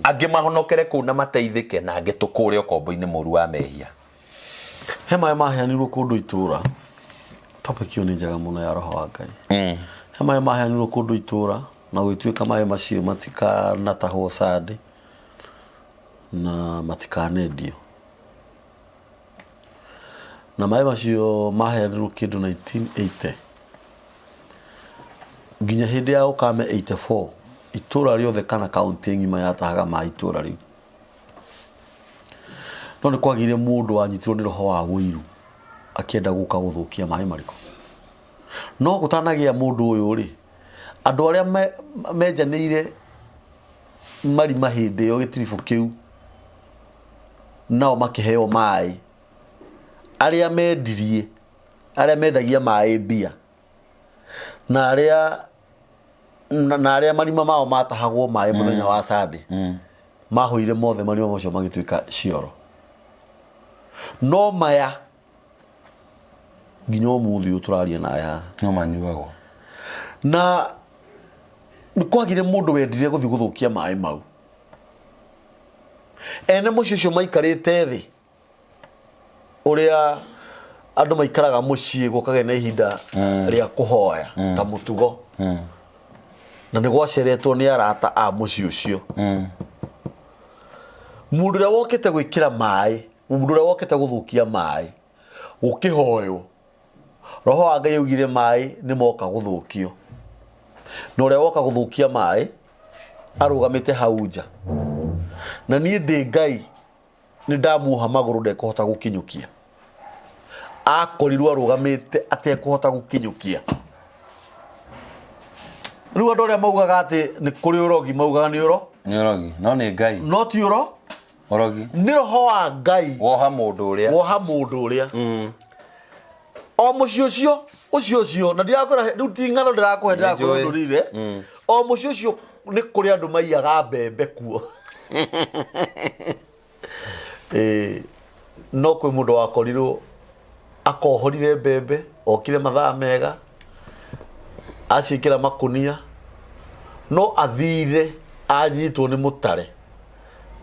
angĩ mahonokere kũu na mateithĩke, na angĩ tũkũre ũkombo-inĩ mũru wa mehia. He maĩ maheanirwo kũndũ itũra. Topic ĩyo nĩ njega mũno ya roho wa Ngai. He maĩ maheanirwo kũndũ itũra na gũgĩtuĩka maĩ macio matikanatahwo Sunday na matikanendio. Na maĩ macio maheanirwo kĩndũ 1980 nginya hĩndĩ ya ũkame 84, itũra rĩothe kana kaũntĩ ng'ima yatahaga maĩ itũra rĩu. No nĩ kwagĩire mũndũ wanyitirwo nĩ roho wa ũiru akĩenda gũka gũthũkia maĩ marĩkũ. No gũtanagĩa mũndũ ũyũ rĩ, andũ arĩa menjanĩire marima hĩndĩ ĩyo gĩtiribũ kĩu, nao makĩheo maĩ. Arĩa mendirie, arĩa mendagia maĩ mbia, na arĩa na arĩa marima mao matahagwo maĩ mũthenya wa Sunday, mahũire mothe marima macio magĩtuĩka cioro. No maya nginya ũmũthĩ ũyũ tũraria nawe haha no manyuagwo. Na nĩ kwagire mũndũ wendire gũthiĩ gũthũkia maĩ mau. Ene mũciĩ ũcio maikarĩte thĩ ũrĩa andũ maikaraga mũciĩ gũkagĩa na ihinda rĩa kũhoya ta mũtugo, na nĩ gwaceretwo nĩ arata a mũciĩ ũcio. Mũndũ ũrĩa wokĩte gwĩkĩra maĩ, mũndũ ũrĩa wokĩte gũthũkia maĩ, gũkĩhoywo, roho wa Ngai augire maĩ nĩ moka gũthũkio, na ũrĩa woka gũthũkia maĩ arũgamĩte hau nja, na niĩ ndĩ Ngai nĩ ndamuoha magũrũ ndekũhota gũkinyũkia. Akorirwo arũgamĩte atekũhota gũkinyũkia. Rĩu andũ arĩa maugaga atĩ nĩ kũrĩ ũrogi maugaga nĩ ũro. Nĩ ũrogi, no nĩ Ngai. No ti ũro. Ũrogi. Nĩ roho wa Ngai. Woha mũndũ ũrĩa. Woha mũndũ ũrĩa. O mũciĩ ũcio, ũcio ũcio, na ndirakwĩra rĩu ti ng'ano ndĩrakũhe, ndĩrakwĩra Nĩnjũĩ. ũndũ rire. O mũciĩ ũcio nĩ kũrĩ andũ maiyaga mbembe kuo. No kwĩ mũndũ wakorirwo akohorire mbembe, okire mathaa mega, aciĩkĩra makũnia, no athire anyitwo nĩ mũtare,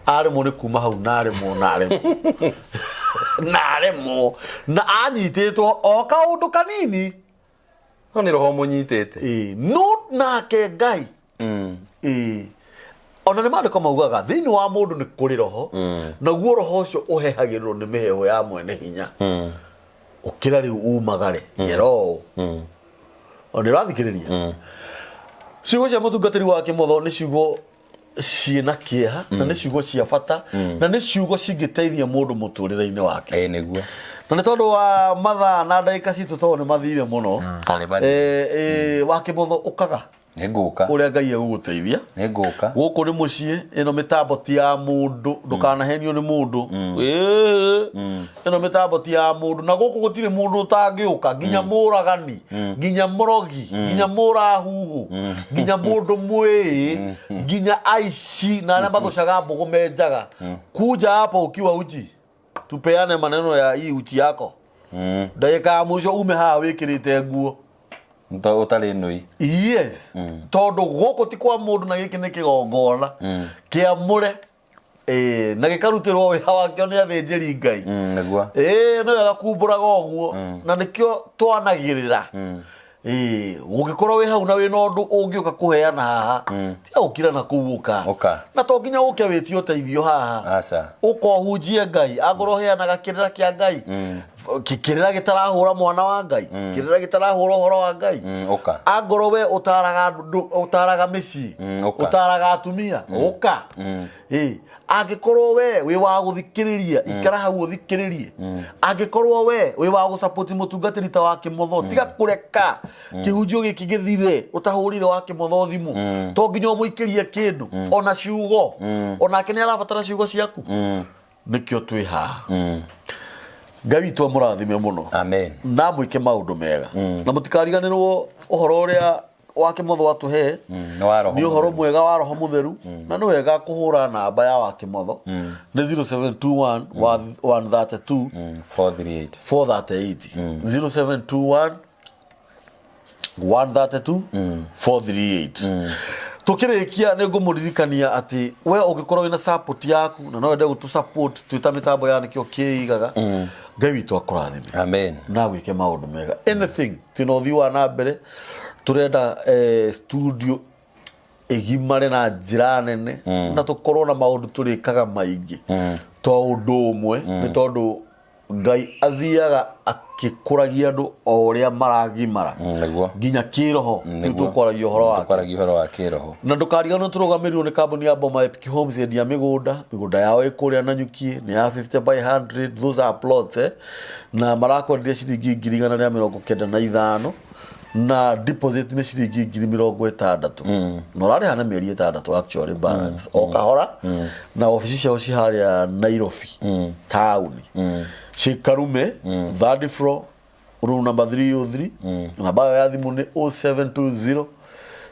aremwo nĩ kuma hau, na aremwo, na aremwo, na aremwo, na anyitĩtwo o kaũndũ kanini. No nĩ roho mũnyitĩte. Ĩĩ, no nake Ngai. Ĩĩ. Ona nĩ maandĩko maugaga thĩinĩ wa mũndũ nĩ kũrĩ roho, naguo roho ũcio ũhehagĩrĩrwo nĩ mĩheehũ ya mwene hinya. Ũkĩra rĩu umagare, gera ũũ. Ona nĩ ũrathikĩrĩria? Ciugo cia mũtungatĩri wa Kĩmotho nĩ ciugo Ciĩna kĩeha na nĩ ciugo cia bata na nĩ ciugo cingĩteithia mũndũ mũtũrĩre-inĩ wake. Ĩ nĩguo. Na nĩ tondũ wa mathaa na ndagĩka citũ, tondũ nĩ mathire mũno. Na nĩ mathire. Wa Kĩmotho, ũkaga Nĩ ngũka. ũrĩa Ngai egũgũteithia. Nĩ ngũka. Gũkũ nĩ mũciĩ, ĩno mĩtambo ti ya mũndũ, ndũkanahenio nĩ mũndũ. Ĩĩ. Ĩno mĩtambo ti ya mũndũ, na gũkũ gũtirĩ mũndũ ũtangĩũka, nginya mũragani, nginya mũrogi, nginya mũrahuhu, nginya mũndũ mwĩĩ, nginya aici na arĩa mathũcaga mbũgũ menjaga. Kuja hapa ukiwa uchi, tupeane maneno ya hii uchi yako. Ndagĩka ya mũico ume haha wĩkĩrĩte nguo. Ũtarĩ nũi. Yes, tondũ gũkũ ti kwa mũndũ, na gĩkĩ nĩ kĩgongona kĩamũre. Ĩĩ, na gĩkarutĩrwo wĩra wakĩo nĩ athĩnjĩri Ngai. Nĩguo. Ĩĩ, nĩ wega kumbũraga ũguo, na nĩkĩo twanagĩrĩra. Ĩĩ, ũngĩkorwo wĩ hau na wĩna ũndũ ũngĩũka kũheana haha, tiga gũkira na kũu, ũka. Ũka. Na to nginya ũke wĩtie ũteithio haha. Aca. Ũka ũhunjie Ngai, angorwo ũheanaga kĩrĩra kĩa Ngai, kĩrĩra gĩtarahũra mwana wa Ngai, kĩrĩra gĩtarahũra ũhoro wa Ngai. Ũka. Angorwo we ũtaraga andũ, ũtaraga mĩciĩ, Ũka. ũtaraga atumia, ũka. Ĩ, angĩkorwo we wĩ wa gũthikĩrĩria, ikara hau ũthikĩrĩrie. Angĩkorwo we wĩ wa gũsapoti mũtungatĩri ta wa Kĩmotho, tiga kũreka kĩhunjio gĩkĩ gĩthire ũtahũrire wa Kĩmotho thimũ. To nginya ũmũikĩrie kĩndũ, ona ciugo, onake nĩ arabatara ciugo ciaku. Nĩkĩo twĩ haha. Ngai witũ amũrathime mũno. Amen. Na mwĩke maũndũ mega, na mũtikariganĩrwo ũhoro ũrĩa wa Kĩmotho atũhe. Nĩ wa roho. Nĩ ũhoro mwega wa roho mũtheru, na nĩ wega kũhũra namba ya wa Kĩmotho, nĩ 0721 132 438. 438, 0721 132 438. Tukĩrĩkia, nĩ ngũmũririkania atĩ we ũngĩkorwo wĩna support yaku na no wende gũtũ support twĩ ta mĩtambo ya Nĩkĩo Kĩigaga, Ngai witũ akũrathime. Amen. Na gwĩke maũndũ mega. Anything, twĩna ũthii wa na mbere, tũrenda studio ĩgimare na njĩra nene, na tũkorwo na maũndũ tũrĩkaga maingĩ to ũndũ ũmwe, nĩ tondũ Ngai athiaga akĩkũragia andũ o ũrĩa maragimara. Nĩguo. Nginya kĩroho rĩu tũkwaragia ũhoro wake. Tũkwaragia ũhoro wa kĩroho. Na ndũkariganwo tũrũgamĩrĩirwo nĩ kambuni ya Boma Epic Homes, endia mĩgũnda. Mĩgũnda yao ĩ kũrĩa Nanyuki, nĩ ya 50 by 100, those are plots, eh? Na marakwenderia ciringi 195,000, na deposit nĩ ciringi 60,000, na ũrarĩha na mĩeri 6 actually, balance o kahora. Na obici ciao ci harĩa Nairobi taũni, ci Karume, third floor, room number 303. Namba yao ya thimũ nĩ 0720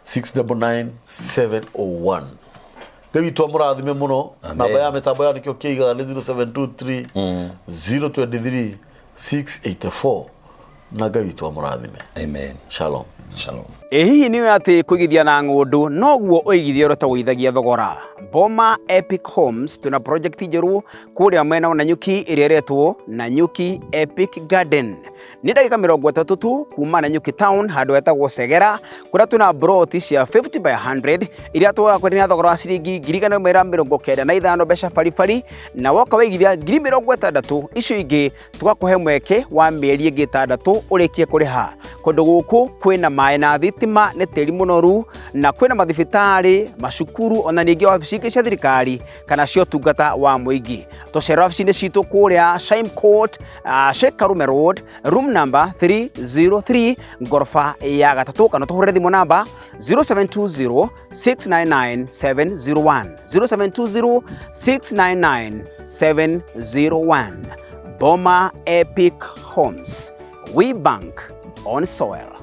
699 701. Ngai witũ amũrathime mũno. Namba ya mĩtambo ya Nĩkĩo Kĩigaga nĩ 0723 023 684, na Ngai witũ amũrathime. Amen. Shalom. Shalom. Ĩ hihi nĩ ũĩ atĩ kũigithia na ng'ũndũ noguo ũigithia ũrĩa ũtagũithagia thogora? Boma Epic Homes twĩna project njerũ kũrĩa mwena wa Nanyuki ĩrĩa ĩretwo Nanyuki Epic Garden. Nĩ ndagĩka 30 tu kuma Nanyuki town, handũ hetagwo Segera, kũrĩa twĩna broti cia 50 by 100 iria tũgakwenderia na thogora wa ciringi 195,000 mbeca baribari, na woka waigithia 60,000, icio ingĩ tũgakũhe mweke wa mĩeri ĩngĩ 6 ũrĩkie kũrĩha. Kũndũ gũkũ kwĩna maĩ na thitima, nĩ tĩri mũnoru, na kwĩna mathibitarĩ, macukuru, ona ningĩ wabici ingĩ cia thirikari kana cia ũtungata wa mũingĩ. Tũcera wabici-inĩ citũ kũrĩa Shime Court, Sheikh Karume Road, room number 303, ngoroba ya gatatũ, kana tũhũrĩre thimũ namba 0720 699 701, 0720 699 701. Boma Epic Homes. We bank on soil.